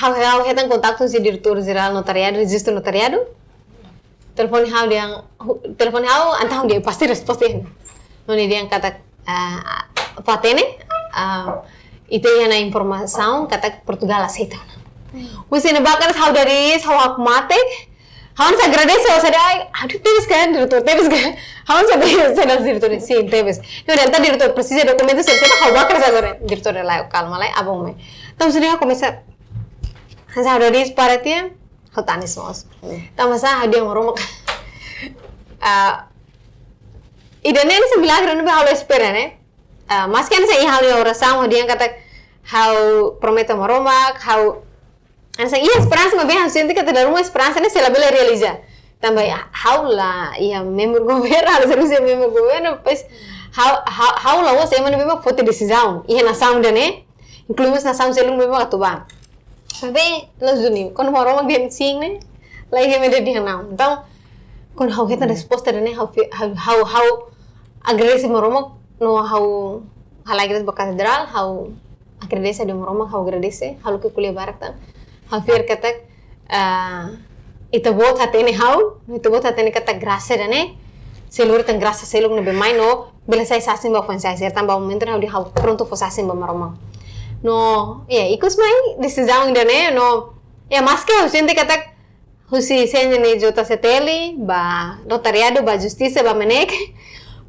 Ha'u, ha'u hetan kontaktu husi diretór jerál notariadu, rejistu notariadu. Telefone ha'u dehan, hu-, telefone ha'u, entaun ha'u dehan pasti resposta de'it. No nia dehan katak, ah, fó-hatene, ah, ita iha ona informasaun katak Portugal aseita ona. Husi ne'ebá kan ha'u dadaun, ha'u hakmatek, ha'u hanesan agradese, ha'u hanesan dehan, "Ai, aduh, tebes ka, diretór, tebes ka?" Ha'u hanesan dehan, "Sin, diretór, tebes." No, dehan, "Entaun diretór presiza dokumentu saida-saida?" Ha'u bá hanesan agora, diretór dehan, "Lae, kalma, lae, abang mai." Entaun, husi ne'e ha'u komesa, hanesan ha'u dadaun para tiha, ha'u tanis mós. Tanba sá, ha'u dehan Maromak. Ah, ida-ne'e hanesan milagre ne'ebé ha'u la espera, ne'e? Ah, maske hanesan iha ha'u-nia orasaun, ha'u dehan katak ha'u promete Maromak, ha'u hanesan iha esperansa, maibé ha'u sente katak dala ruma esperansa ne'e sei labele realiza. Tanba ha'u la iha membru governu, ha'u la servisu iha membru governu, depois ha'u, ha'u, ha'u la'ós ema ne'ebé mak foti desizaun iha nasaun ida-ne'e, inklui mós nasaun seluk ne'ebé mak atu bá. Maibé, la'ós duni, kuandu Maromak dehan sin ne'e, laiha ema ida dehan na'o. Entaun, kuandu ha'u hetan resposta ida-ne'e, ha'u fi-, ha'u, ha'u, ha'u agradese Maromak, no ha'u halai agradese ba katedrál, ha'u agradese de'it Maromak, ha'u agradese, ha'u haluha ko'alia barak tan. Ha'u fiar katak, ah, Ita-Boot hatene ha'u, Ita-Boot hatene katak grasa ida-ne'e, sei lori tan grasa seluk ne'ebé mai no bele sai sasin ba foin-sa'e sira, tanba momentu ne'e ha'u dehan ha'u prontu fó sasin ba Maromak. No, ya, ikus mai desizaun ida-ne'e, no, ya, maske ha'u sente katak husi seña ne'e J C T L, ba notariadu, ba justisa, ba MNEK,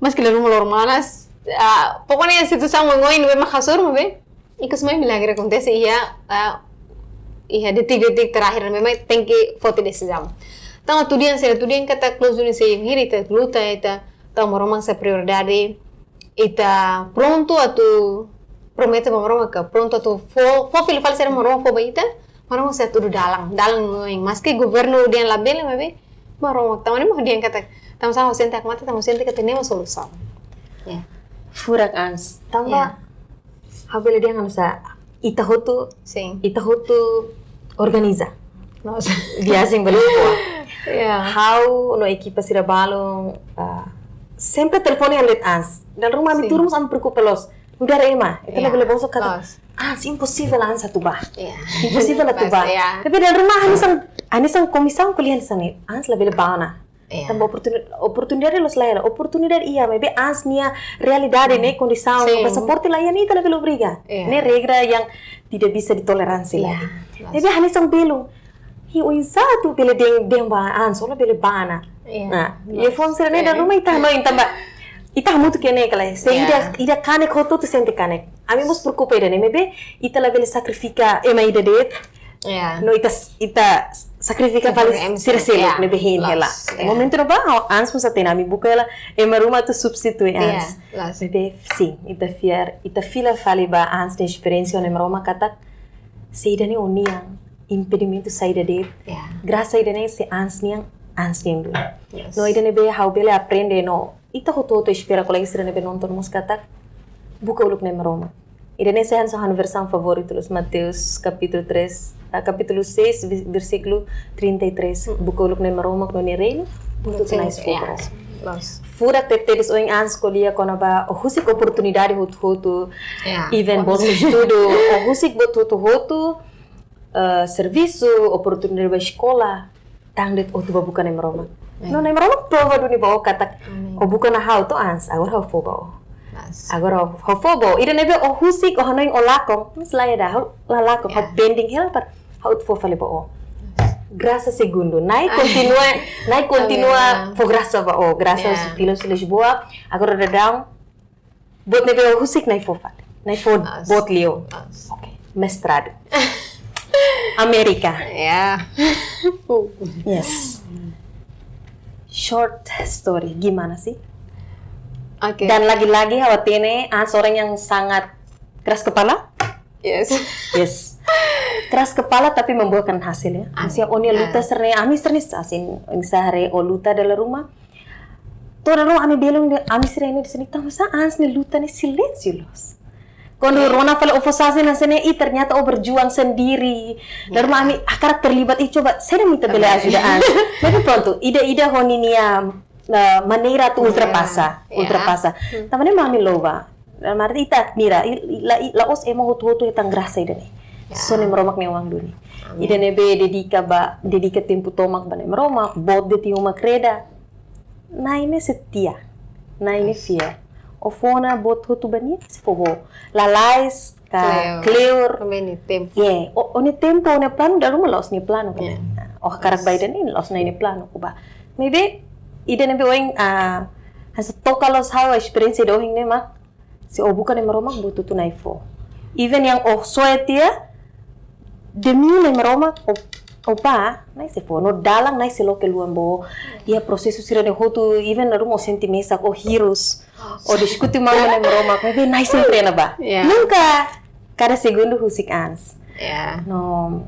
maske la ruma loron manas, ah, pokoknya situasaun oioin ne'ebé mak hasoru, maibé, ikus mai milagre akontese iha, ah, iha detik-detik terakhir ne'ebé mak tenke foti desizaun. Entaun, atu dehan, se atu dehan katak close duni sei hiri ita luta, ita tau Maromak sai prioridade, ita prontu atu promete ba Maromak katak prontu atu fó, fó fila fali saida Maromak fó ba ita, Maromak sei hatudu dalan, dalan oioin. Maske governu dehan labele, maibé Maromak, tanba ne'e mak dehan katak, tanba sá ha'u sente hakmatek, tanba ha'u sente katak ne'e mak solusaun. Ya. Furak, Ans. Tanba, Ya. Ha'u bele dehan hanesan, ita hotu, Sin. ita hotu organiza. Nos. Viajen ba Lisboa. Ya. Ha'u no ekipa sira balun, ah, sempre telefone ha'u de'it Ans. Dala ruma ami Sin. turun mós ami preokupa loos. Nu'udar ema, ita Ya. labele bosok katak, Nos. "Ans, imposivel Ans atu bá." Ya. Imposivel atu bá. Ya. Tapi dala ruma hanesan, hanesan komisaun ko'alia hanesan ne'e, Ans labele bá ona. Ya. Tanba oportuni-, oportunidade loos la iha, oportunidade iha, maibé Ans nia realidade, ne'e kondisaun, Sin. pasaporte la iha, ne'e ita labele obriga. Ya. Ne'e regra yang tidak bisa ditoleransi Ya, lagi. jelas. Maibé hanesan belun. Ha'u oinsá atu bele dehan, dehan ba Ans, ó labele bá ona. Ya, Nah, jelas. iha foin sira-ne'e Ya. dala ruma ita hanoin tanba. ita hamutuk iha ne'e kala. Se ida, ida kanek hotu-hotu sente kanek. Ami mós preokupa ida-ne'e, maibé ita labele sakrifika ema ida de'it. No ita, ita sakrifika fali sira seluk ne'ebé hein hela. Momentu ne'ebá, ha'u Ans mós hatene, ami buka hela ema ruma atu substitui Ans. Maibé, sin, ita fiar, ita fila fali ba Ans nia esperiénsia ho Na'i Maromak katak, se ida-ne'e ó-nian, impedimentu saida de'it. Grasa ida-ne'e se Ans nian, Ans nian duni. No ida ne'ebé ha'u bele aprende no ita hotu-hotu espera kolega sira ne'ebé nonton mós katak, buka uluk Na'i Maromak. Ida-ne'e sai hanesan ha'u-nia versaun favoritu loos, Mateus kapítulu três, ah, kapítulu seis, ve-, versíkulu trinta e três. Buka uluk Na'i Maromak no nia reinu, buat hotu-hotu na'in-fó ba ó. Furak tebetebes ohin Ans ko'alia kona-ba ó husik oportunidade hotu-hotu, even bolsa estudu, ó husik buat hotu-hotu, eh, servisu, oportunidade ba eskola, tan de'it ó atu ba buka Na'i Maromak. No Na'i Maromak prova duni ba ó katak, ó buka ona ha'u to Ans, agora ha'u fó ba ó. Agora ha'u, ha'u fó ba ó. Ida ne'ebé ó husik, ó hanoin ó lakon, mas la iha ida, ha'u la lakon, ha'u pending hela para ha'u atu fó fali ba ó. Grasa segundu, Na'i kontinua, Na'i kontinua fó grasa ba ó, grasa husi fila husi Lisboa, agora daudaun, buat ne'ebé ó husik Na'i fó fali. Na'i fó boot liu. Oke, mestradu. Amérika. Yes. Short story, gimana sih? Dan lagi-lagi ha'u hatene, Ans orang yang sangat keras kepala. Yes. Keras kepala tapi membuahkan hasil ya. Maksudnya, ó-nia luta sira-ne'e, ami sira-ne'e, asin, oinsá haree ó luta dala ruma. To'o dala ruma ami belun dehan, ami sira-ne'e dehan, tanbasá Ans nia luta ne'e silénsiu loos. Kuandu rona fali ó fó sasin hanesan ne'e, i ternyata ó berjuang sendiri. Dala ruma ami hakarak terlibat, i coba, saida mak ita bele ajuda Ans. Tapi prontu, ida-ida ho ninia, eh, maneira atu ultrapasa, ultrapasa. Tanba ne'e mak ami louva. Dalam arti ita admira, i, i, la, i, la'ós ema hotu-hotu hetan grasa ida-ne'e. Só Na'i Maromak nia oan duni. Ida ne'ebé dedika ba, dedika tempu tomak ba Na'i Maromak, boot de'it iha uma kreda. Na'i ne'e setia. Na'i ne'e fiél. Ó fó ona buat hotu ba nia, sei fó ba ó. Lalais ka kleur. Também nia tempu. Ó, ó-nia tempu, ó-nia planu, dala ruma la'ós nia planu ka. Ó hakarak ba ida-ne'e, la'ós Na'i nia planu ka ba. Maibé, ida ne'ebé ohin, ah, hanesan toka loos ha'u esperiénsia ida ohin ne'e mak, se ó buka Na'i Maromak, buat hotu-hotu Na'i fó. Even yang ó soe tiha, demi Na'i Maromak, ó, ó bá, Na'i sei fó. No dalan Na'i sei loke luan ba ó. Iha prosesu sira-ne'e hotu, even dala ruma ó sente mesak, ó hirus, ó diskute malu ho Na'i Maromak, maibé Na'i sempre iha ne'ebá. Nunka, kada segundu husik Ans. No,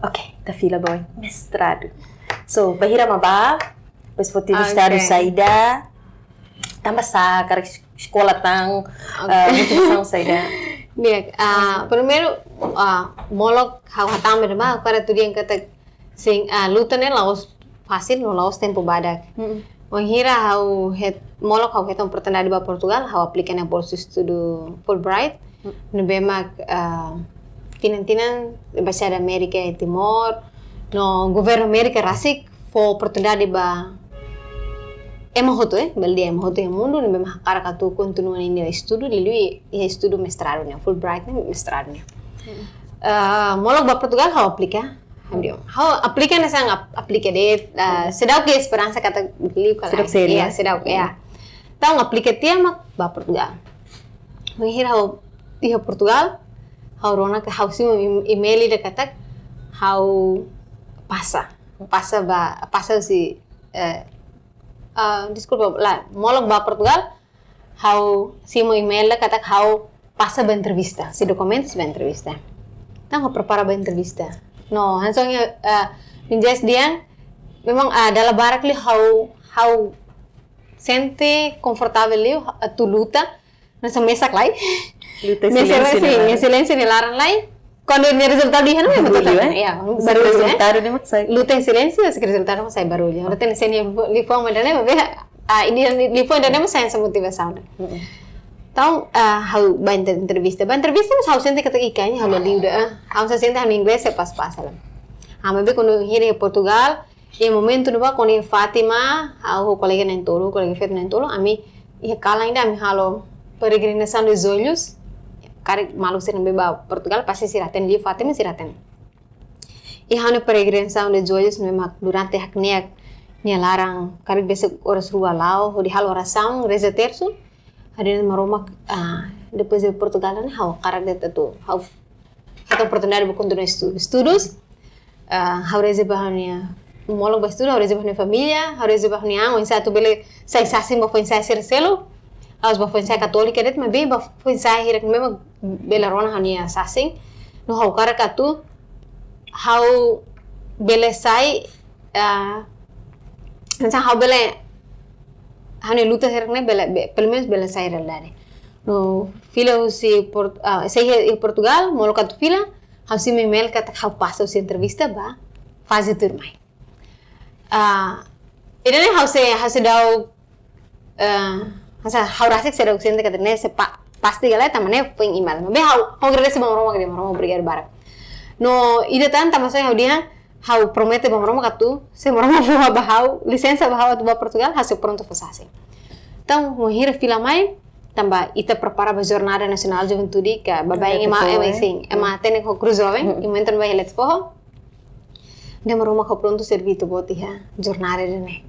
oke, ita fila ba oin. Mestradu. So, bainhira mak bá, depois foti mestradu saida, tanbasá, hakarak es-, eskola tan, eh, motivasaun saida. Di'ak, ah, primeiru, ah, molok ha'u hatán ba ema, hakarak atu dehan katak, sin, ah, luta ne'e la'ós fasil, no la'ós tempu badak. Wainhira ha'u het-, molok ha'u hetan oportunidade ba Portugal, ha'u aplika ona bolsa estudu Fulbright, ne'ebé mak, ah, tinan-tinan Embaixada Amérika iha Timor, no governu Amérika rasik fó oportunidade ba ema hotu, eh, bele dehan ema hotu iha mundu, ne'ebé mak hakarak atu kontinua ninia estudu, liuliu iha estudu mestradu nian, Fulbright ne'e mestradu nian. Ah, molok ba Portugal ha'u aplika. Ha'u aplika hanesan ap-, aplika de'it, ah, seidauk iha esperansa katak liu ka lae. Seidauk, ya. Entaun aplika tiha mak ba Portugal. Wainhira ha'u iha Portugal, ha'u rona katak ha'u simu em-, email ida katak ha'u pasa. Pasa ba, pasa husi, eh, ah, deskulpa, lae, molok ba Portugal, ha'u simu email ida katak ha'u pasa ba entrevista, husi dokumentus ba entrevista. Entaun ha'u prepara ba entrevista. No, hanesan, eh, Vinjes dehan, memang, ah, dala barak liu ha'u, ha'u sente konfortavel liu atu luta, hanesan mesak lai. Luta iha silénsiu, sin, ne'e iha silénsiu nia laran lai. Kuandu nia rezultadu iha ne'ebá, barullu, eh? Ya, barullu, eh? Rezultadu ne'e mak sai. Luta iha silénsiu, se rezultadu mak sai barullu. Ora tem seni lipo manda ne'e, be, ah, ini lipo manda ne'e mak sai hanesan motivasaun. Entaun, ah, ha'u ba inter-, entrevista. Ba entrevista, mas ha'u sente katak ikan, ha'u la liu ida, ah. Ha'u só sente ha'u-nia inglés sei pas-pas la. Ah, maibé kuandu hili Portugal, iha momentu ne'ebá, kuandu iha Fátima, ha'u ho kolega na'in-tolu, kolega feto na'in-tolu, ami iha kalan ida ami halo peregrinação dos olhos. Karik maluk sira ne'ebé ba Portugal, pasti sira hatene, liu Fátima sira hatene. Iha ha'u-nia peregrinação dos olhos, ne'ebé mak durante hakne'ak nia laran, karik besik oras rua la'o, hodi halo orasaun, reza tersu. Ha'u dehan Maromak, ah, depois de Portugal ne'e, ha'u hakarak de'it atu, ha'u hetan oportunidade ba kontinua estu-, estudus. Ah, ha'u reza ba ha'u-nia, molok ba estudu, ha'u reza ba ha'u-nia família, ha'u reza ba ha'u-nia an, oinsá atu bele sai sasin ba foin-sa'e sira seluk. Ha'u ba foin-sa'e katólika de'it, maibé ba foin-sa'e hirak ne'ebé mak bele rona ha'u-nia sasin. No ha'u hakarak atu, ha'u bele sai, ah, hanesan ha'u bele, ha'u-nia luta hirak ne'e bele, be-, pelumenus bele sai realidade. No fila husi Port-, ah, sei iha Portugal, molok atu fila, ha'u simu email katak ha'u pasa husi entrevista ba faze tuirmai. Ah, ida-ne'e ha'u sei, ha'u seidauk, ah, hanesan ha'u rasik seidauk sente katak ne'e sei pa-, pasti ka lae, tanba ne'e foin email. Maibé ha'u, ha'u agradese ba Maromak, dehan Maromak obrigadu barak. No ida tan tanba saida ha'u dehan, ha'u promete ba Maromak atu, se Maromak fó ba ha'u lisensa ba ha'u atu ba Portugal, ha'u sei prontu fó sasin. Entaun, wainhira fila mai, tanba ita prepara ba Jornada Nasionál Juventude, ka baibain ema, ema, sin, ema hatene ho Cruz Jovem, i momentu ne'ebá hela foho. Dehan Maromak, ha'u prontu serví Ita-Boot iha jornada ida-ne'e.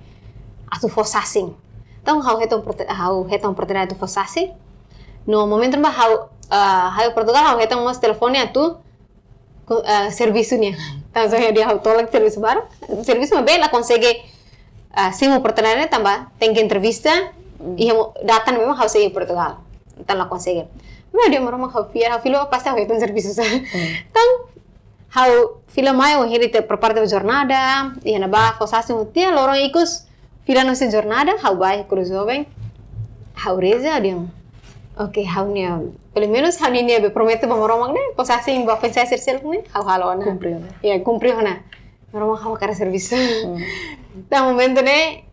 Atu fó sasin. Entaun, ha'u hetan oportu-, ha'u hetan oportunidade atu fó sasin. No momentu ne'ebá ha'u, ah, ha'u Portugal, ha'u hetan mós telefone atu, ko-, ah, servisu nian. Entaun, so dia ha'u tolak servisu barak. Servisu maibé la konsege, ah, simu oportunidade tanba tenke entrevista. Iha mo-, data ne'ebé mak ha'u sei iha Portugal. Entaun la konsege. Maibé dehan Maromak, ha'u fiar, ha'u fila pasti ha'u hetan servisu sá. Entaun, ha'u fila mai, wainhira ita prepara ba jornada, iha ne'ebá fó sasin hotu tiha, loron ikus fila no se jornada, ha'u bá iha Cruz Jovem, ha'u reza, dehan, oke, ha'u-nia, pelumenus ha'u-nia, nia be promete ba Maromak ne'e, fó sasin ba foin-sa'e sira seluk ne'e, ha'u halo ona. Kumpre ona. Ya, kumpre ona. Maromak, ha'u hakarak servisu. Entaun momentu ne'e,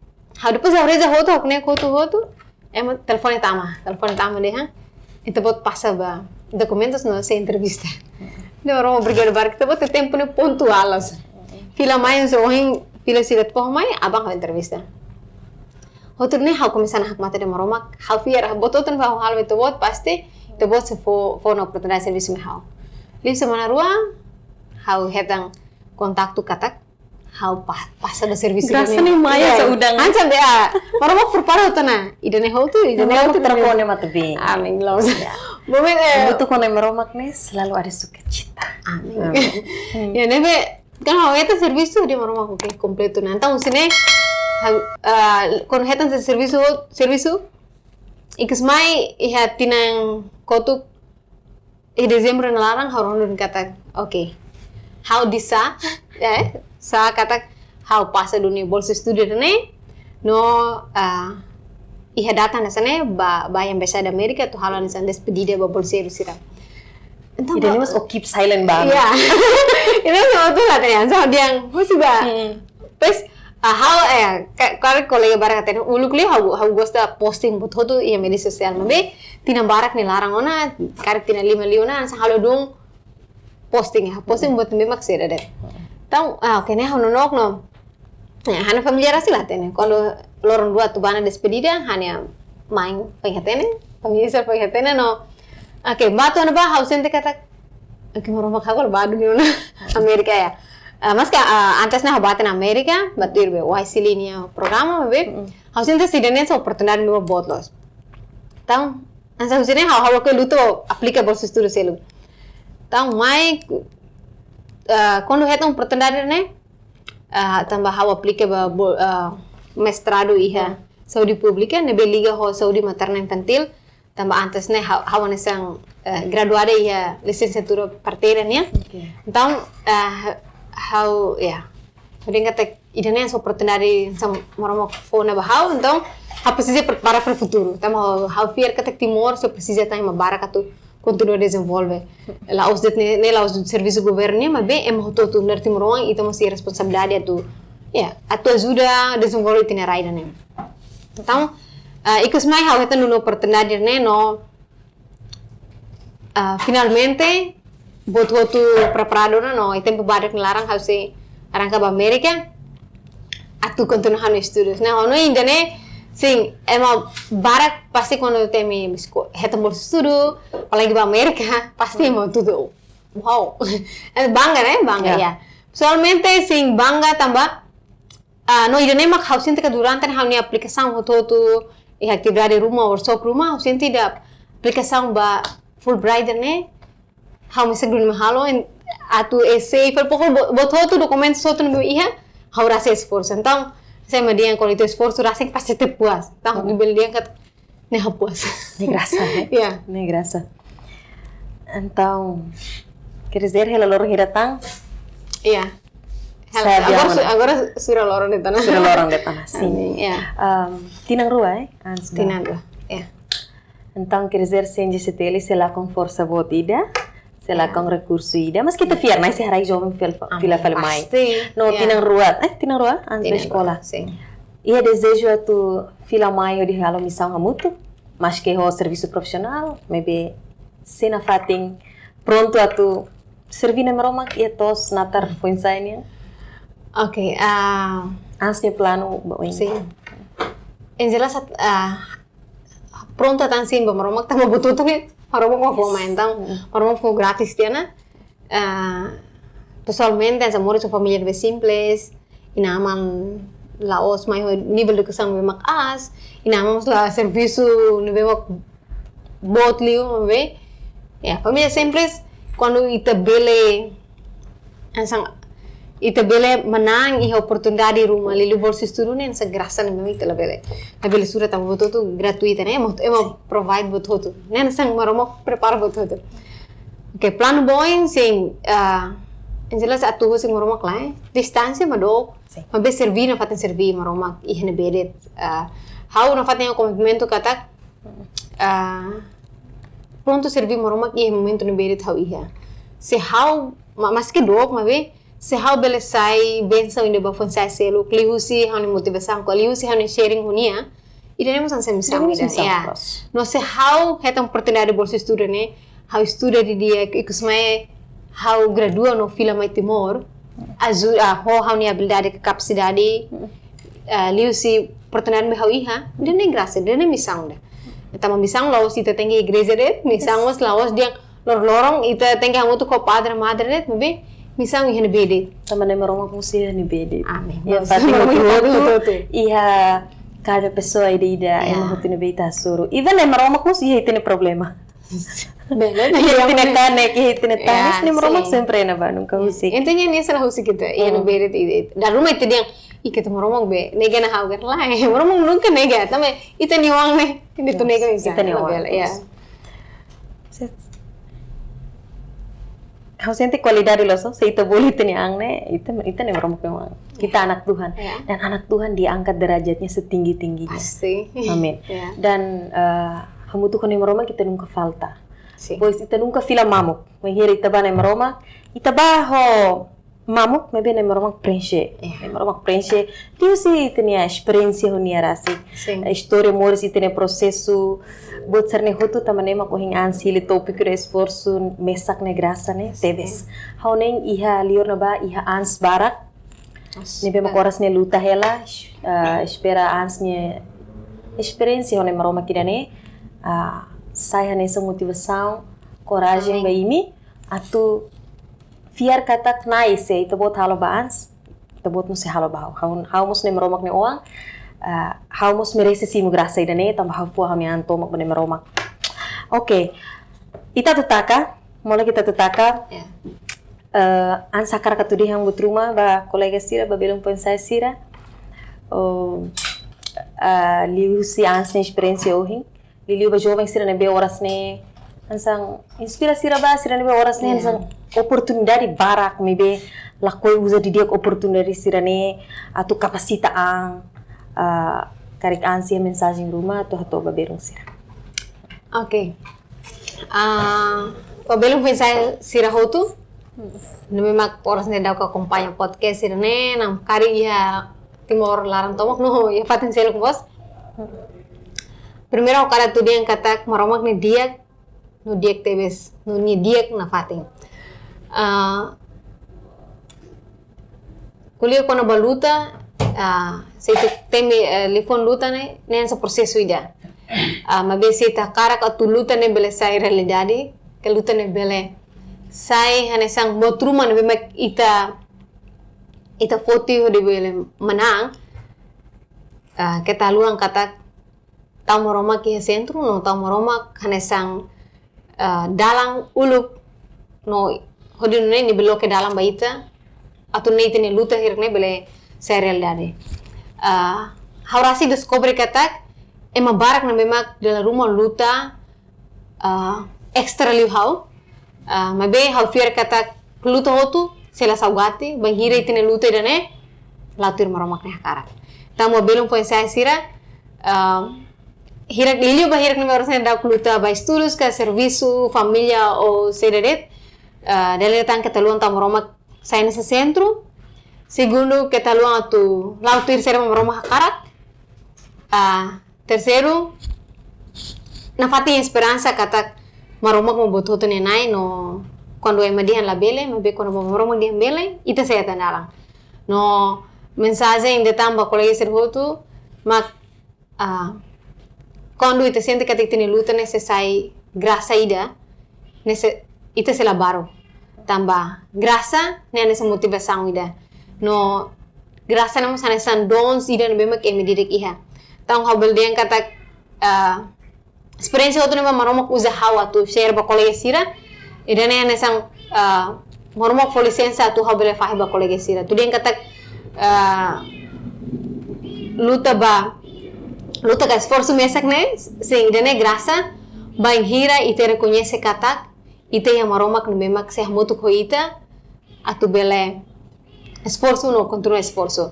ha'u depois ha'u reza hotu, ha'u kneek hotu-hotu, ema telefone tama, telefone tama dehan, Ita-Boot pasa ba dokumentus no sei entrevista. Dehan Maromak obrigadu barak, Ita-Boot iha tempu ne'e pontuál loos. Fila mai, so ohin fila sira foho mai, aban ha'u entrevista. Hotu ne'e ha'u komesa ona hakmatek dehan Maromak, ha'u fiar, buat hotu ne'ebé ha'u halo ba Ita-Boot, pasti Ita-Boot sei fó, fó ona oportunidade servisu mai ha'u. Liu semana rua, ha'u hetan kontaktu katak, ha'u pa-, pasa ba servisu. Grasa ne'e mai, ya, sa udan. Hanesan de'it, ah, Maromak prepara hotu ona. Ida-ne'e hotu, ida-ne'e hotu, Maromak ida-ne'e hotu. Terkone mata be. Amin, loos. Ya. Momentu, eh, buat hotu-hotu ne'e Maromak ne'e selalu ada sukacita. Amin. Amin. Ya, ne'ebé, kan ha'u hetan servisu dehan Maromak, oke, kompletu ona. Entaun, husi ne'e, ha'u, ah, kuandu hetan servisu, servisu, ikus mai iha tinan kotuk, iha Dezembru nia laran, ha'u rona duni katak, oke. Ha'u disa, eh, sá katak, ha'u pasa duni bolsa estudu ne'e, no, ah, iha data hanesan ne'e, ba, ba Embaixada Amérika, atu halo hanesan despedida ba bolseiru sira. Entaun, ida-ne'e mós ó keep silent ba. Ya. Ida-ne'e mós ó tu la tanya, so dehan, mesti ba. Depois, ah, ha'u, eh, ka-, karik kolega barak hatene, uluk liu ha'u, ha'u gosta posting buat hotu iha média sosiál, maibé tinan barak nia laran ona, karik tinan lima liu ona, hanesan halo dún posting ya, posting buat ne'ebé mak saida de'it. Entaun, ah, oke, ne'e ha'u nonook no. Eh, ha'u-nia família rasik la hatene. Kuandu loron rua atu bá ona despedida, ha'u-nia mãe foin hatene, família sira foin hatene no. Oke, bá to'o ne'ebá ha'u sente katak, oke, Maromak, ha'u bá duni ona Amérika ya. Ah, maske, ah, antes ne'e ha'u bá tiha ona Amérika, bá tuir be Y C L I nia programa, be. Ha'u sente ida-ne'e hanesan oportunidade ne'ebé boot loos. Entaun, hanesan husi ne'e ha'u, ha'u ke luta aplika bolsa estudu seluk. Entaun, mai, ah, kuandu hetan oportunidade ne'e, ah, tanba ha'u aplika ba bol-, ah, mestradu iha saúde públika, ne'ebé liga ho saúde materna infantil, tanba antes ne'e ha'u, ha'u hanesan, eh, graduada iha lisensiatura parteira nian. Oke. Entaun, eh, ha'u, ya, ha'u dehan katak ida-ne'e hanesan oportunidade hanesan Maromak fó ona ba ha'u, entaun ha'u presiza prepara ba futuru. Tanba ha'u, ha'u fiar katak Timor sei presiza tan ema barak atu kontinua dezenvolve. La'ós de'it ne'e, ne'e la'ós servisu governu nian, maibé ema hotu-hotu nu'udar timoroan, ita mós iha responsabilidade atu, ya, atu ajuda dezenvolve ita-nia rai ida-ne'e. Entaun, ah, ikus mai ha'u hetan duni oportunidade ne'e no, ah, finalmente, buat hotu preparadu ona no, iha tempu badak nia laran ha'u sei arranka ba Amérika, atu kontinua ha'u-nia estudus. Nah, ha'u hanoin ida-ne'e, sin, ema barak pasti kuandu temi bisko-, hetan bolsa estudu, apalagi ba Amérika, pasti ema tudo, wow. Eh, bangga, né? Bangga, ya. Pesoalmente, sin, bangga tanba, Ah, no ida-ne'e mak ha'u sente katak durante ne'e ha'u-nia aplikasaun hotu-hotu, iha atividade ruma, workshop ruma, ha'u sente ida aplikasaun ba Fulbright ne'e, ha'u mesak duni mak halo, en-, atu essay, fali pokok buat, buat hotu, dokumentu hotu ne'ebé iha, ha'u rasik esforsu. Entaun, se ema dehan kuandu ita esforsu rasik pasti ita puas. Entaun, ha'u bele dehan katak, ne'e ha'u puas. Ne'e grasa, ne'e? Ya. Ne'e grasa. Entaun, quer dizer, hela loron hira tan? Ya. Hela, sabe, agora, mana? Su-, agora sura loron de'it ona. Sura loron de'it ona, sin. Amin, ya. Ehm, tinan rua, eh? Antes da. Tinan rua, ya. Entaun, quer dizer, sem G C T L, sei lakon forsa boot ida, sei lakon rekursu ida, maski ita fiar, Nai sei haraik joven fila, amin, fila fali mai. Pasti. No, ya. Tinan rua, eh, tinan rua, antes da eskola. Tinan rua, sin. Iha dezeju atu fila mai hodi halo misaun hamutuk, maski ho servisu profisionál, maibé sei nafatin prontu atu serví Nai Maromak iha to'os natar foin-sa'e nian. Oke, ah, antes nia planu ba oin. Sin. En jelas, ah, prontu atu simu ba Maromak, tanba buat hotu-hotu ne'e Maromak mak fó mai, entaun, Maromak fó gratis tiha ona. Ah, pesoalmente, hanesan moris ho família ne'ebé simples, inan-aman la'ós mai ho nivel edukasaun ne'ebé mak aas, inan-aman mós la servisu ne'ebé mak boot liu, maibé. Ya, família simples, kuandu ita bele, hanesan, ita bele manán iha oportunidade ruma liuliu bolsa estudu ne'e, hanesan grasa ne'ebé ita labele, labele sura tanba buat hotu gratuita, ne'e? Ema, ema provide buat hotu. Ne'e hanesan Maromak prepara buat hotu. Oke, planu ba oin, sin, ah, en jelas atu husik Maromak lae, distánsia mak dook, sin, maibé serví nafatin serví Maromak iha ne'ebé de'it, ah, ha'u nafatin komitmentu katak, ah, prontu serví Maromak iha momentu ne'ebé de'it ha'u iha. Se ha'u, ma-, maski dook, maibé, se ha'u bele sai bensaun ida ba foin-sa'e seluk, liuhusi ha'u-nia motivasaun, ka liuhusi ha'u-nia sharing ho nia, ida-ne'e mós hanesan misaun ida, misaun, ya. No se ha'u hetan oportunidade bolsa estudu ne'e, ha'u estuda didi'ak, ikus mai ha'u gradua no fila mai Timor, aju-, ah, ho ha'u-nia abilidade ka kapasidade, ah, liuhusi oportunidade ne'ebé ha'u iha, ida-ne'e grasa, ida-ne'e misaun ida. Tanba misaun la'ós ita tenke igreja de'it, misaun mós la'ós dehan loron-loron ita tenke hamutuk ho padre, madre de'it, maibé misaun iha ne'ebé de'it. Tanba Nai Maromak mós iha ne'ebé de'it. Amin. Ya, fatin Maromak hotu-hotu, hotu-hotu, iha kada pesoa ida-ida, ya, ema hotu ne'ebé ita hasoru. Even Nai Maromak mós iha ita-nia problema. Bele, iha ita-nia kanek, iha ita-nia tangis, ya, Nai Maromak, sin, sempre iha ne'ebá, nunka husik. Intinya nia sei la husik ita, iha ne'ebé de'it, ita. Dala ruma ita dehan, ih, keta Maromak be, nega ona ha'u, lae. Maromak nunka nega, tanba ita-nia oan ne'e, ita, yes, nega, ita-nia oan, labele, ya. Yes. Ha'u sente kualidade loos, se ita bolu ita-nia an ne'e, ita, ita Nai Maromak nia oan. Kita anak Tuhan. Ya. Dan anak Tuhan diangkat derajatnya setinggi-tingginya. Pasti. Amin. Ya. Dan, eh, hamutuk ho Nai Maromak ita nunka falta. Sin. Pois ita nunka fila mamuk. Bainhira ita ba Nai Maromak, ita ba ho mamuk, maibé Nai Maromak preenxe. Ya. Nai Maromak preenxe. Liuhusi ita-nia esperiénsia ho nia rasik. Sin. Istória moris, ita-nia prosesu. Buat sira-ne'e hotu tanba ne'e mak ohin Ans hili tópiku ida esforsu mesak ne'e grasa ne'e. Sin. Tebes. Ha'u hanoin iha liur ne'ebá iha Ans barak. Yes. Ne'ebé mak oras ne'e luta hela, ah, espera Ans nia esperiénsia ho Nai Maromak ida-ne'e, ah, sai hanesan motivasaun, korajen, amin, ba imi, atu fiar katak Nai, se ita-boot halo ba Ans, ita-boot mós sei halo ba ha'u. Ha'u, ha'u mós Nai Maromak nia oan, ah, ha'u mós merese simu grasa ida-ne'e, tanba ha'u fó ha'u-nia an tomak ba Nai Maromak. Oke. Ita atu taka, molok ita atu taka. Ya. Eh, Ans hakarak atu dehan buat ruma ba kolega sira, ba belun foin-sa'e sira. Oh, ah, liuhusi Ans nia esperiénsia ohin. Liuliu ba joven sira ne'ebé oras ne'e hanesan inspira sira ba, sira ne'ebé oras ne'e, ya, hanesan oportunidade barak maibé lakohi uza didi'ak oportunidade sira-ne'e atu kapasita an, ah, karik Ans iha mensajen ruma atu hato'o ba belun sira. Oke. Ah, ba belun foin-sa'e sira hotu, ne'ebé mak oras ne'e daudaun akompaña podcast sira-ne'e, no karik iha Timor laran tomak no iha fatin seluk mós. Primeiru ha'u hakarak atu dehan katak Maromak ne'e di'ak, no di'ak tebes, no nia di'ak nafatin. Ah, ko'alia kona-ba luta, ah, se ita temi, eh, liafuan luta ne'e, ne'e hanesan prosesu ida. Ah, maibé se ita hakarak atu luta ne'e bele sai realidade, ke luta ne'e bele sai hanesan buat ruma ne'ebé mak ita ita foti hodi bele manán, ah, keta haluha katak tau Maromak iha sentru, no tau Maromak hanesan, ah, dalan uluk, no hodi nune'e nia bele loke dalan ba ita, atu nune'e ita-nia luta hirak ne'e bele sai realidade. Ah, ha'u rasik deskobre katak ema barak ne'ebé mak dala ruma luta, ah, extra liu ha'u. Ah, maibé ha'u fiar katak luta hotu sei la saugati, bainhira ita-nia luta ida-ne'e la'o tuir Maromak nia hakarak. Tanba belun foin-sa'e sira, ah, hirak liuliu ba hirak ne'ebé oras ne'e daudaun luta ba estudus ka servisu, família ou saida de'it, ah, dala ida tan keta haluha tau Maromak sai hanesan sentru. Segundu, keta haluha atu la'o tuir saida mak Maromak hakarak. Ah, terseiru, nafatin iha esperansa katak Maromak mak buat hotu nia Na'i, no kuandu ema dehan labele, maibé kuandu Maromak dehan bele, ita sei hetan dalan. No mensajen ida tan ba kolega sira hotu, mak, ah, kuandu ita sente katak ita-nia luta ne'e sei sai grasa ida, ne'e sei, ita sei la baruk. Tanba grasa ne'e hanesan motivasaun ida. No grasa ne'e mós hanesan dons ida ne'ebé mak ema ida-idak iha. Entaun ha'u bele dehan katak, ah, esperiénsia hotu ne'ebé Maromak uza ha'u atu share ba kolega sira, ida-ne'e hanesan, ah, Maromak fó lisensa atu ha'u bele fahe ba kolega sira. Atu dehan katak, ah, luta ba, luta ka esforsu mesak ne'e, sin, ida-ne'e grasa, bainhira ita rekoñese katak ita iha Maromak ne'ebé mak sei hamutuk ho ita, atu bele esforsu no kontinua esforsu.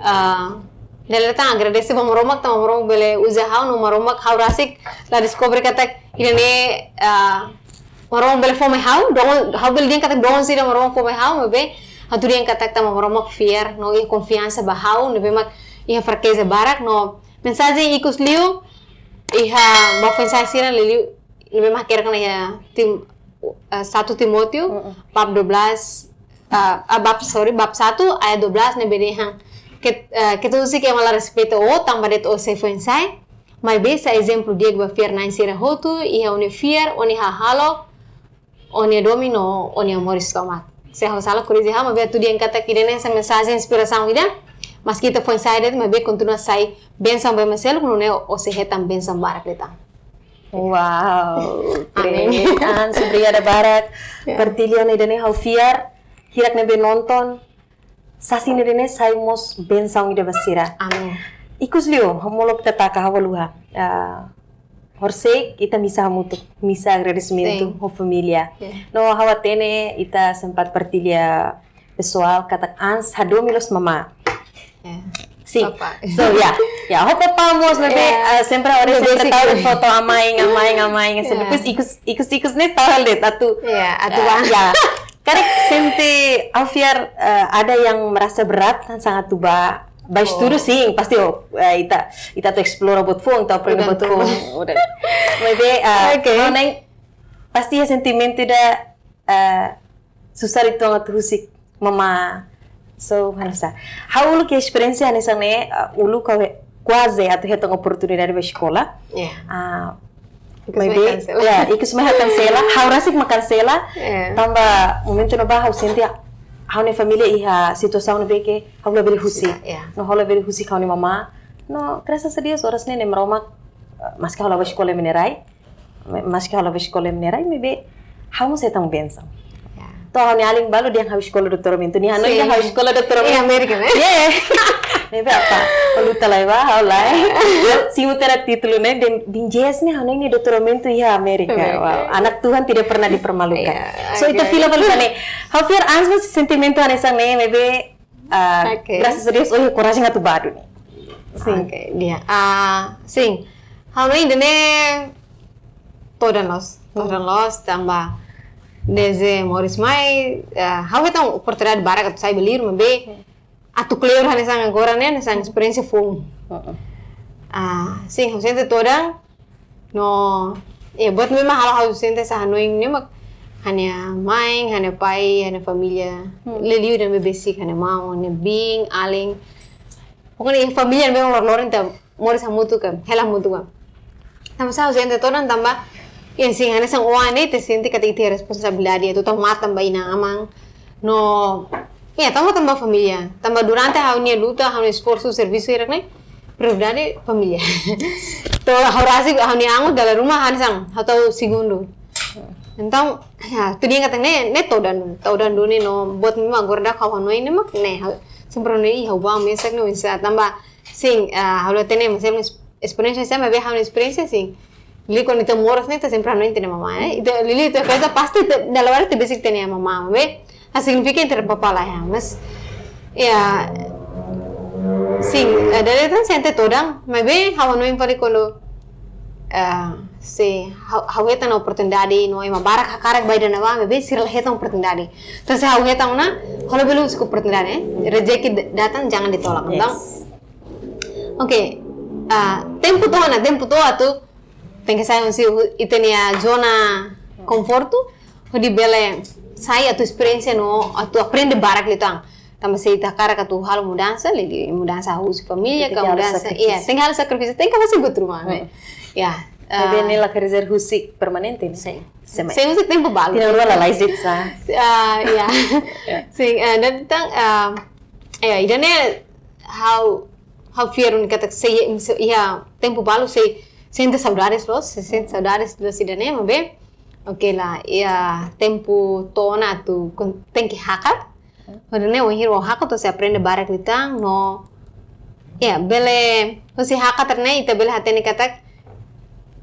Ah, dala ida tan agradese ba Maromak, tanba Maromak bele uza ha'u, no Maromak ha'u rasik la deskobre katak ida-ne'e, ah, Maromak bele fó mai ha'u, dons, ha'u bele dehan katak dons ida Maromak fó mai ha'u, maibé ha'u atu dehan katak tanba Maromak fiar, no iha konfiansa ba ha'u, ne'ebé mak iha frakeza barak, no mensajen ikus liu, iha ba foin-sa'e sira liuliu, ne'ebé mak hakerek ona iha Tim-, eh, satu Timóteo, Mm-mm. bab dua belas, ah, ah, bab, sorry, bab satu ayat dua belas ne'ebé dehan, ket-, eh, keta husik ema la respeita ó, tanba de'it ó sei foin-sa'e, maibé sai ezemplu di'ak ba fiar-na'in sira hotu, iha ó-nia fiar, ó-nia hahalok, ó-nia domin no ó-nia moris tomak. Se ha'u sala, korrije ha'u, maibé atu dehan katak ida-ne'e hanesan mensajen inspirasaun ida, maski ita foin-sa'e de'it, maibé kontinua sai bensaun ba ema seluk, nune'e ó sei hetan bensaun barak liután. Wow, Amin. Keren. Ans, obrigada barak. Ya. Partilla ona ida-ne'e, ha'u fiar hirak ne'ebé nonton, sasin ida-ne'e sai mós bensaun ida ba sira. Amin. Ikus liu, ha'u molok ita taka ha'u haluha. Ah, horisehik ita misa hamutuk, misa agradesimentu Sin. ho família. Ya. No ha'u hatene ita sempat partilla pesoál katak ans hadomi loos mamá. Ya. Sin. Papá. So, ya. Ya, ho papá mós, maibé, Ya. ah, sempre, ora Maibé sempre sin. tau foto amaing, amaing, amaing, sempre. Ya. Depois ikus, ikus, ikus ne'e tau hal de'it atu. Ya, atu Ah, bá. ya. Karik sente, ha'u fiar, eh, ada yang merasa berat hanesan atu bá, bá Oh. estudu, sin, pasti, oh, eh, ita, ita atu esplora buat foun, ita aprende buat Tergantung. foun. Udah. Maibé, eh, Oke. ha'u hanoin, pasti iha sentimentu ida, eh, susar uitoan atu husik mamá. So, hanesan. Ha'u uluk iha esperiénsia hanesan ne'e, eh, uluk ha'u he-, kuaze atu hetan oportunidade bá eskola. Ya. Ah, Ikus mai maibé, kansela. ya, ikus mai kansela. Ha'u rasik mak kansela. Ya. Tanba momentu ne'ebá ha'u sente ha'u-nia família iha situasaun ne'ebé ke ha'u labele husik. Ya. No ha'u labele husik ha'u-nia mamá. No, grasas a Deus, oras ne'e Na'i Maromak, eh, maski ha'u la bá eskola ema nia rai. Ma-, maski ha'u la bá eskola ema nia rai, maibé ha'u mós hetan bensaun. Ya. To'o ha'u-nia alin balu dehan ha'u eskola doutoramentu. Nia hanoin Sin. dehan ha'u eskola doutoramentu. Iha Amérika, ne'e? Yeah. Ne'ebé apa? Ha'u luta lai bá, ha'u lai. Ya. Simu tiha ona títulu ne'e, dehan biin Jess ne'e hanoin nia doutoramentu iha Amérika. Amérika. Wow. Anak Tuhan tidak pernah dipermalukan. Ya, So, ita oke. fila fali ba ne'e. Ha'u fiar ans mós sentimentu hanesan ne'e, maibé, ah, Oke. grasas a Deus, oh, korajen atu bá duni. Sin. Oke, di'ak. Ah, sin. Ha'u hanoin ida-ne'e todan loos. Hmm. Todan loos, tanba desde moris mai, eh, ha'u hetan oportunidade barak atu sai ba liur, maibé atu kleur hanesan agora ne'e, hanesan esperiénsia foun. Heeh. Ah, sin, ha'u sente todan, no, eh, buat ne'ebé mak halo ha'u sente hanesan hanoin ne'e mak ha'u-nia main, ha'u-nia pai, ha'u-nia família. Hmm. Liuliu ida ne'ebé besik, ha'u-nia maun, ha'u-nia biin, alin. Pokoknya família ne'ebé mak loroloron ita moris hamutuk ka, hela hamutuk ka. Tanba sá ha'u sente todan tanba, ya sin, hanesan oan ne'e ita sente katak ita iha responsabilidade atu tau matan ba inan-aman. No, Ya, tanba, tanba família. Tanba durante ha'u-nia luta, ha'u-nia esforsu, servisu hirak ne'e, prioridade família. To'o ha'u rasik, ha'u-nia an dala ruma hanesan, ha'u tau segundu. Entaun, ya, tuir ida-ne'e katak ne'e, ne'e todan, todan duni no, buat memang agora daudaun ha'u hanoin ne'e mak ne'e, ha'u sempre hanoin, ih, ha'u bá mesak ne'e, oinsá, tanba, sin, ah, ha'u la hatene, mas ha'u-nia esperiénsia, sin, maibé ha'u-nia esperiénsia, sin. Liu kuandu ita moras ne'e, ita sempre hanoin ita-nia mamá, eh? Ita, liuliu ita festa pasti ita, dala barak ita besik ita-nia mamá, maibé, ah, signifika ita-nia papá la iha, mas, ya, sin, eh, dala ita sente todan, maibé, ha'u hanoin fali kuandu, eh, se, ha'u, ha'u hetan oportunidade, no ema barak hakarak bá ida-ne'ebá, maibé, sira la hetan oportunidade. Entaun, se ha'u hetan ona, ha'u labele husik oportunidade, eh? Rezeki d-, datang, jangan ditolak. Entaun, Yes. Oke, ah, tempu to'o ona, tempu to'o atu, tenke sai husi hu-, ita-nia zona konfortu, hodi bele sai atu esperiénsia no, atu aprende barak liután. Tanba se ita hakarak atu halo mudansa, liuliu mudansa husi família, Ita ka tenke halo mudansa, sakrifísiu. Iya, tenke halo sakrifísiu, tenke halo buat ruma, Hmm. ne'e? Ya, Maibé ah, ne'e la quer dizer husik permanente, ne'e? Sin. Semain. Sin, husi tempu balu. Tinan rua lalais de'it sá. Ah, ya. Ya. Sin, eh, entaun, ah, ya, ida-ne'e ha'u, ha'u fiar katak sei, sei, iha tempu balu sei sente saudades loos, sei sente saudades loos ida-ne'e, maibé. Oke la, iha tempu to'o ona atu kon-, tenke hakat. Hodi nune'e, wainhira ó hakat, ó sei aprende barak liután, no, ya, bele, husi hakat ne'e, ita bele hatene katak,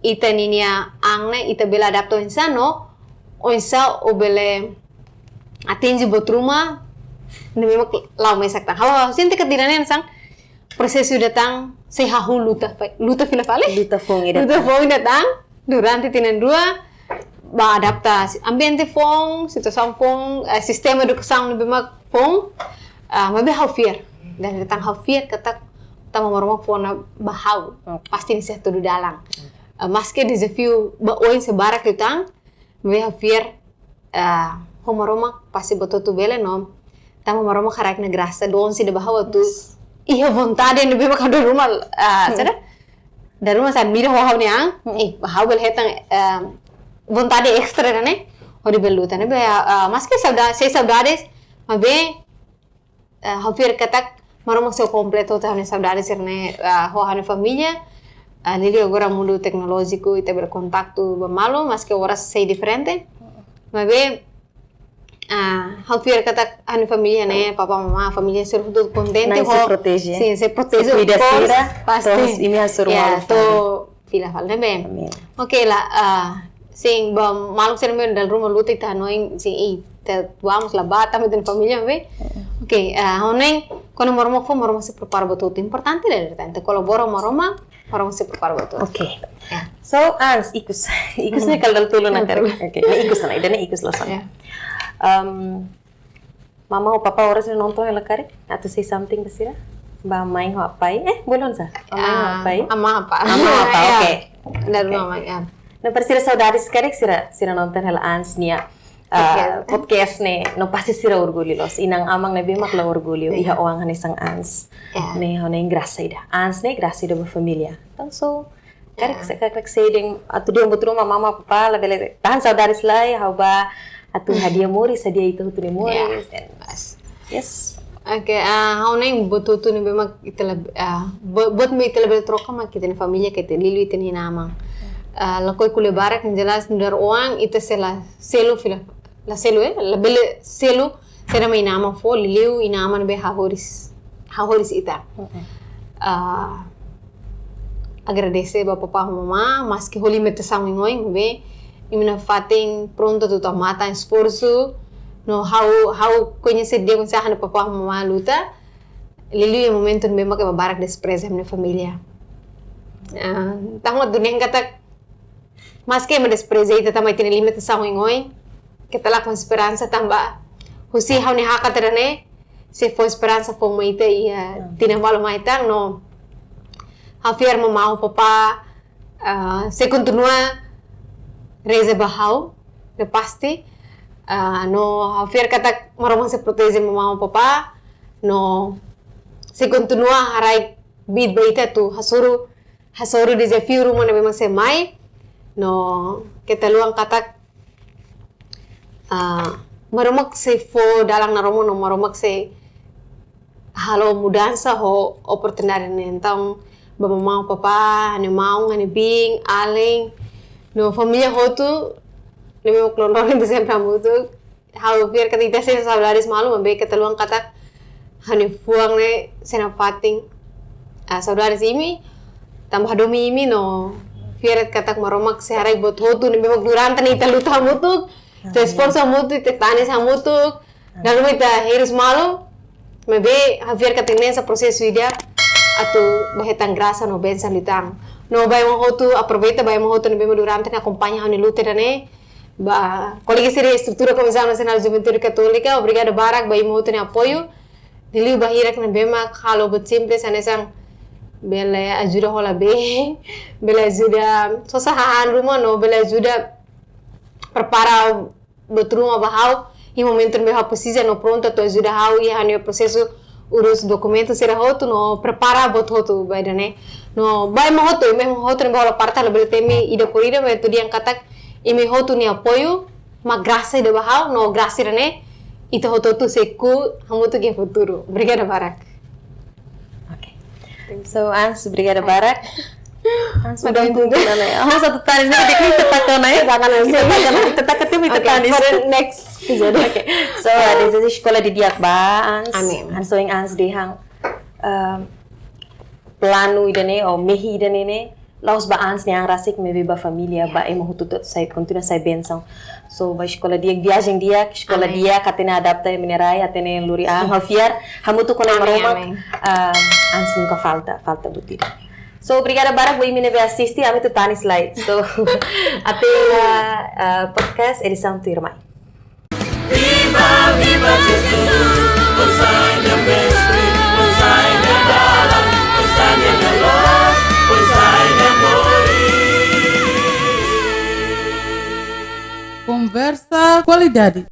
ita ninia an ne'e, ita bele adapta oinsá, no, oinsá ó bele atinje buat ruma, ne'ebé mak la'o mesak tan. Ha'u, ha'u sente katak ida-ne'e hanesan, prosesu ida tan, sei hahú luta, fa-, luta fila fali. Luta foun ida Luta tan. foun ida tan, durante tinan rua, bá adapta si-, ambiente foun, situasaun foun, eh, sistema edukasaun ne'ebé mak foun, ah, maibé ha'u fiar. Dala ida tan ha'u fiar katak, tanba Maromak fó ona ba ha'u, Oke. pasti nia sei hatudu dalan. Ah, maske dezafiu ba oin sei barak liután, maibé ha'u fiar, ah, ho Maromak pasti buat hotu bele no, tanba Maromak haraik nia grasa, donsi de ba ha'u atu, Yes. iha vontade ne'ebé mak ha'u dala ruma, ah, Hmm. saida? Dala ruma saida, mira ho ha'u-nia an, Hmm. eh, ha'u bele hetan, ah, vontade extra ne'e, hodi bele luta ne'e, be, ah, maske sauda-, sei saudades, maibé, eh, ha'u fiar katak Maromak sei kompletu ha'u-nia saudades sira-ne'e, eh, ho ha'u-nia família. Eh, liuliu agora mundu teknolójiku, ita bele kontaktu ba malu, maske oras sei diferente. Maibé, ah, ha'u fiar katak ha'u-nia família ne'e, papá, mamá, família sira hotu kontente Na'in sei ho proteje. Sin, sei proteje, Sei kuida of course, sira, pasti. To'o imi hasoru Ya, malu to'o fali. Fila fali ne'ebé. Amin. Oke la, ah, sin, ba maluk sira ne'ebé dala ruma luta ita hanoin, sin, ih, ita tuamos la bata, ita-nia família ne'ebé. Mm. Oke, ah, ha'u hanoin, kuandu Maromak fó, Maromak sei prepara buat hotu. Importante la, ita kolabora Maromak, Maromak sei prepara buat hotu. Oke. Ya. So, Ans, ikus. Ikus ne'e Mm. kala dala tolu ona karik. Oke. Oke, ne'e ikus ona, ida-ne'e ikus loos ona. Ya. Em, Mama ho papá oras ne'e nonton hela karik, atu say something ba sira? Ba mãe ho pai? Eh, belum sá? Ba mãe ho Ah, pai? Ama apa? Ama apa, Ya. oke. Dari Oke. mama, ya. No, para sira saudades karik sira, sira nonton hela Ans nia, ah, Podcast. podcast ne'e, no pasti sira orgullu loos. Inan-aman ne'ebé mak la orgullu, Ya. iha oan hanesan Ans. Ya. Ne'e, ha'u hanoin grasa ida. Ans ne'e grasa ida ba família. Entaun so, Karik Ya. se, karik se dehan, atu dehan buat ruma mama, papá, labele tahan saudades lai, ha'u bá atu hadi'a moris, hadi'a ita hotu nia moris, Ya. and Pas. yes. Oke, ah, ha'u hanoin buat hotu ne'ebé mak ita la, ah, bu-, buat ne'ebé ita labele troka mak ita-nia família, ka ita liuliu ita-nia inan-aman. Ah, lakohi ko'alia barak, yang jelas nu'udar oan, ita sei la selu fila, la selu, eh, labele selu, saida mak inan-aman fó, liuliu inan-aman ne'ebé hahoris, hahoris ita. Mm-mm. Ah, agradese ba papá ho mamá, maske ho limitasaun oioin, maibé imi nafatin prontu atu tau matan, esforsu, no ha'u, ha'u koñese di'ak oinsá ha'u-nia papá ho mamá luta, liuliu iha momentu ne'ebé mak ema barak despreza ha'u-nia família. Ah, tanba atu dehan katak, maske ema despreza ita tanba ita-nia limitasaun oioin, keta lakon esperansa tanba husi ha'u-nia hakat ida-ne'e, sei fó esperansa fó mai ita iha Hmm. tinan balu mai tan no ha'u fiar mamá ho papá, ah, sei kontinua reza ba ha'u, ne'e pasti, ah, no ha'u fiar katak Maromak sei proteje mamá ho papá, no sei kontinua haraik kbiit ba ita atu hasoru, hasoru dezafiu ruma ne'ebé mak sei mai, no keta haluha katak, ah, Maromak sei fó dalan naroman no Maromak sei halo mudansa ho oportunidade ne'e. Entaun, ba mamá, papá, ha'u-nia maun, ha'u-nia biin, alin, no família hotu, ne'ebé mak loroloron ita sempre hamutuk. Ha'u fiar katak ita sente saudades malu, maibé keta haluha katak ha'u-nia fuan ne'e sei nafatin. Ah, saudades imi, tanba hadomi imi no fiar katak Maromak sei haraik buat hotu ne'ebé mak durante ne'e ita luta hamutuk, ita esforsu hamutuk, ita tanis hamutuk, dala ruma ita hirus malu, maibé ha'u fiar katak ne'e sai prosesu ida atu bá hetan grasa no bensaun liután. No ba ema hotu, aproveita ba ema hotu ne'ebé mak durante ne'e akompaña ha'u-nia luta ida-ne'e, ba kolega sira estrutura Komisaun Nasionál Juventude Katólika, obrigada barak ba imi hotu nia apoiu. Liuliu ba hirak ne'ebé mak halo buat simples hanesan bele ajuda hola bee, bele ajuda sosa hahán ruma no bele ajuda prepara buat ruma ba ha'u iha momentu ne'ebé ha'u presiza no prontu atu ajuda ha'u iha ha'u-nia prosesu urus dokumentu sira hotu no prepara buat hotu ba ida-ne'e. No ba ema hotu, ema hotu ne'ebé hola parte labele temi ida por ida, maibé atu dehan katak imi hotu nia apoiu mak grasa ida ba ha'u, no grasa ida-ne'e ita hotu-hotu sei ku'u hamutuk iha futuru. Obrigada barak. Oke. So, Ans, obrigada barak. Ans, udah tunggu nana ya. Oh, satu tadi ini kita, kita takkan ya. Kita takkan ya. Kita takkan, kita takkan tim, kita Oke, tanis. For the next episode. Oke. So, dezeja eskola di'ak ba Ans. Amin. Ha'u hanoin Ans dehan, em, planu ida-ne'e, ou mehi ida-ne'e ne'e la'ós ba Ans nian rasik, maibé ba família, ba ema hotu-hotu sai, kontinua sai bensaun. So, ba eskola di'ak, viajen di'ak, eskola Amin. di'ak, hatene adapta iha imi-nia rai, hatene lori an, ha'u fiar hamutuk ho Nai Amin, Maromak, amin. ah, Ans nunka falta, falta buat ida. So, obrigada barak ba imi ne'ebé asiste, ami atu tanis lai. So, até, ah, ah, podcast edisaun tuirmai. Viva, viva Jesus, pois sai-nia mestre, pois sai-nia dalan, pois sai-nia luz, pois sai-nia moris. Konversa kualidade.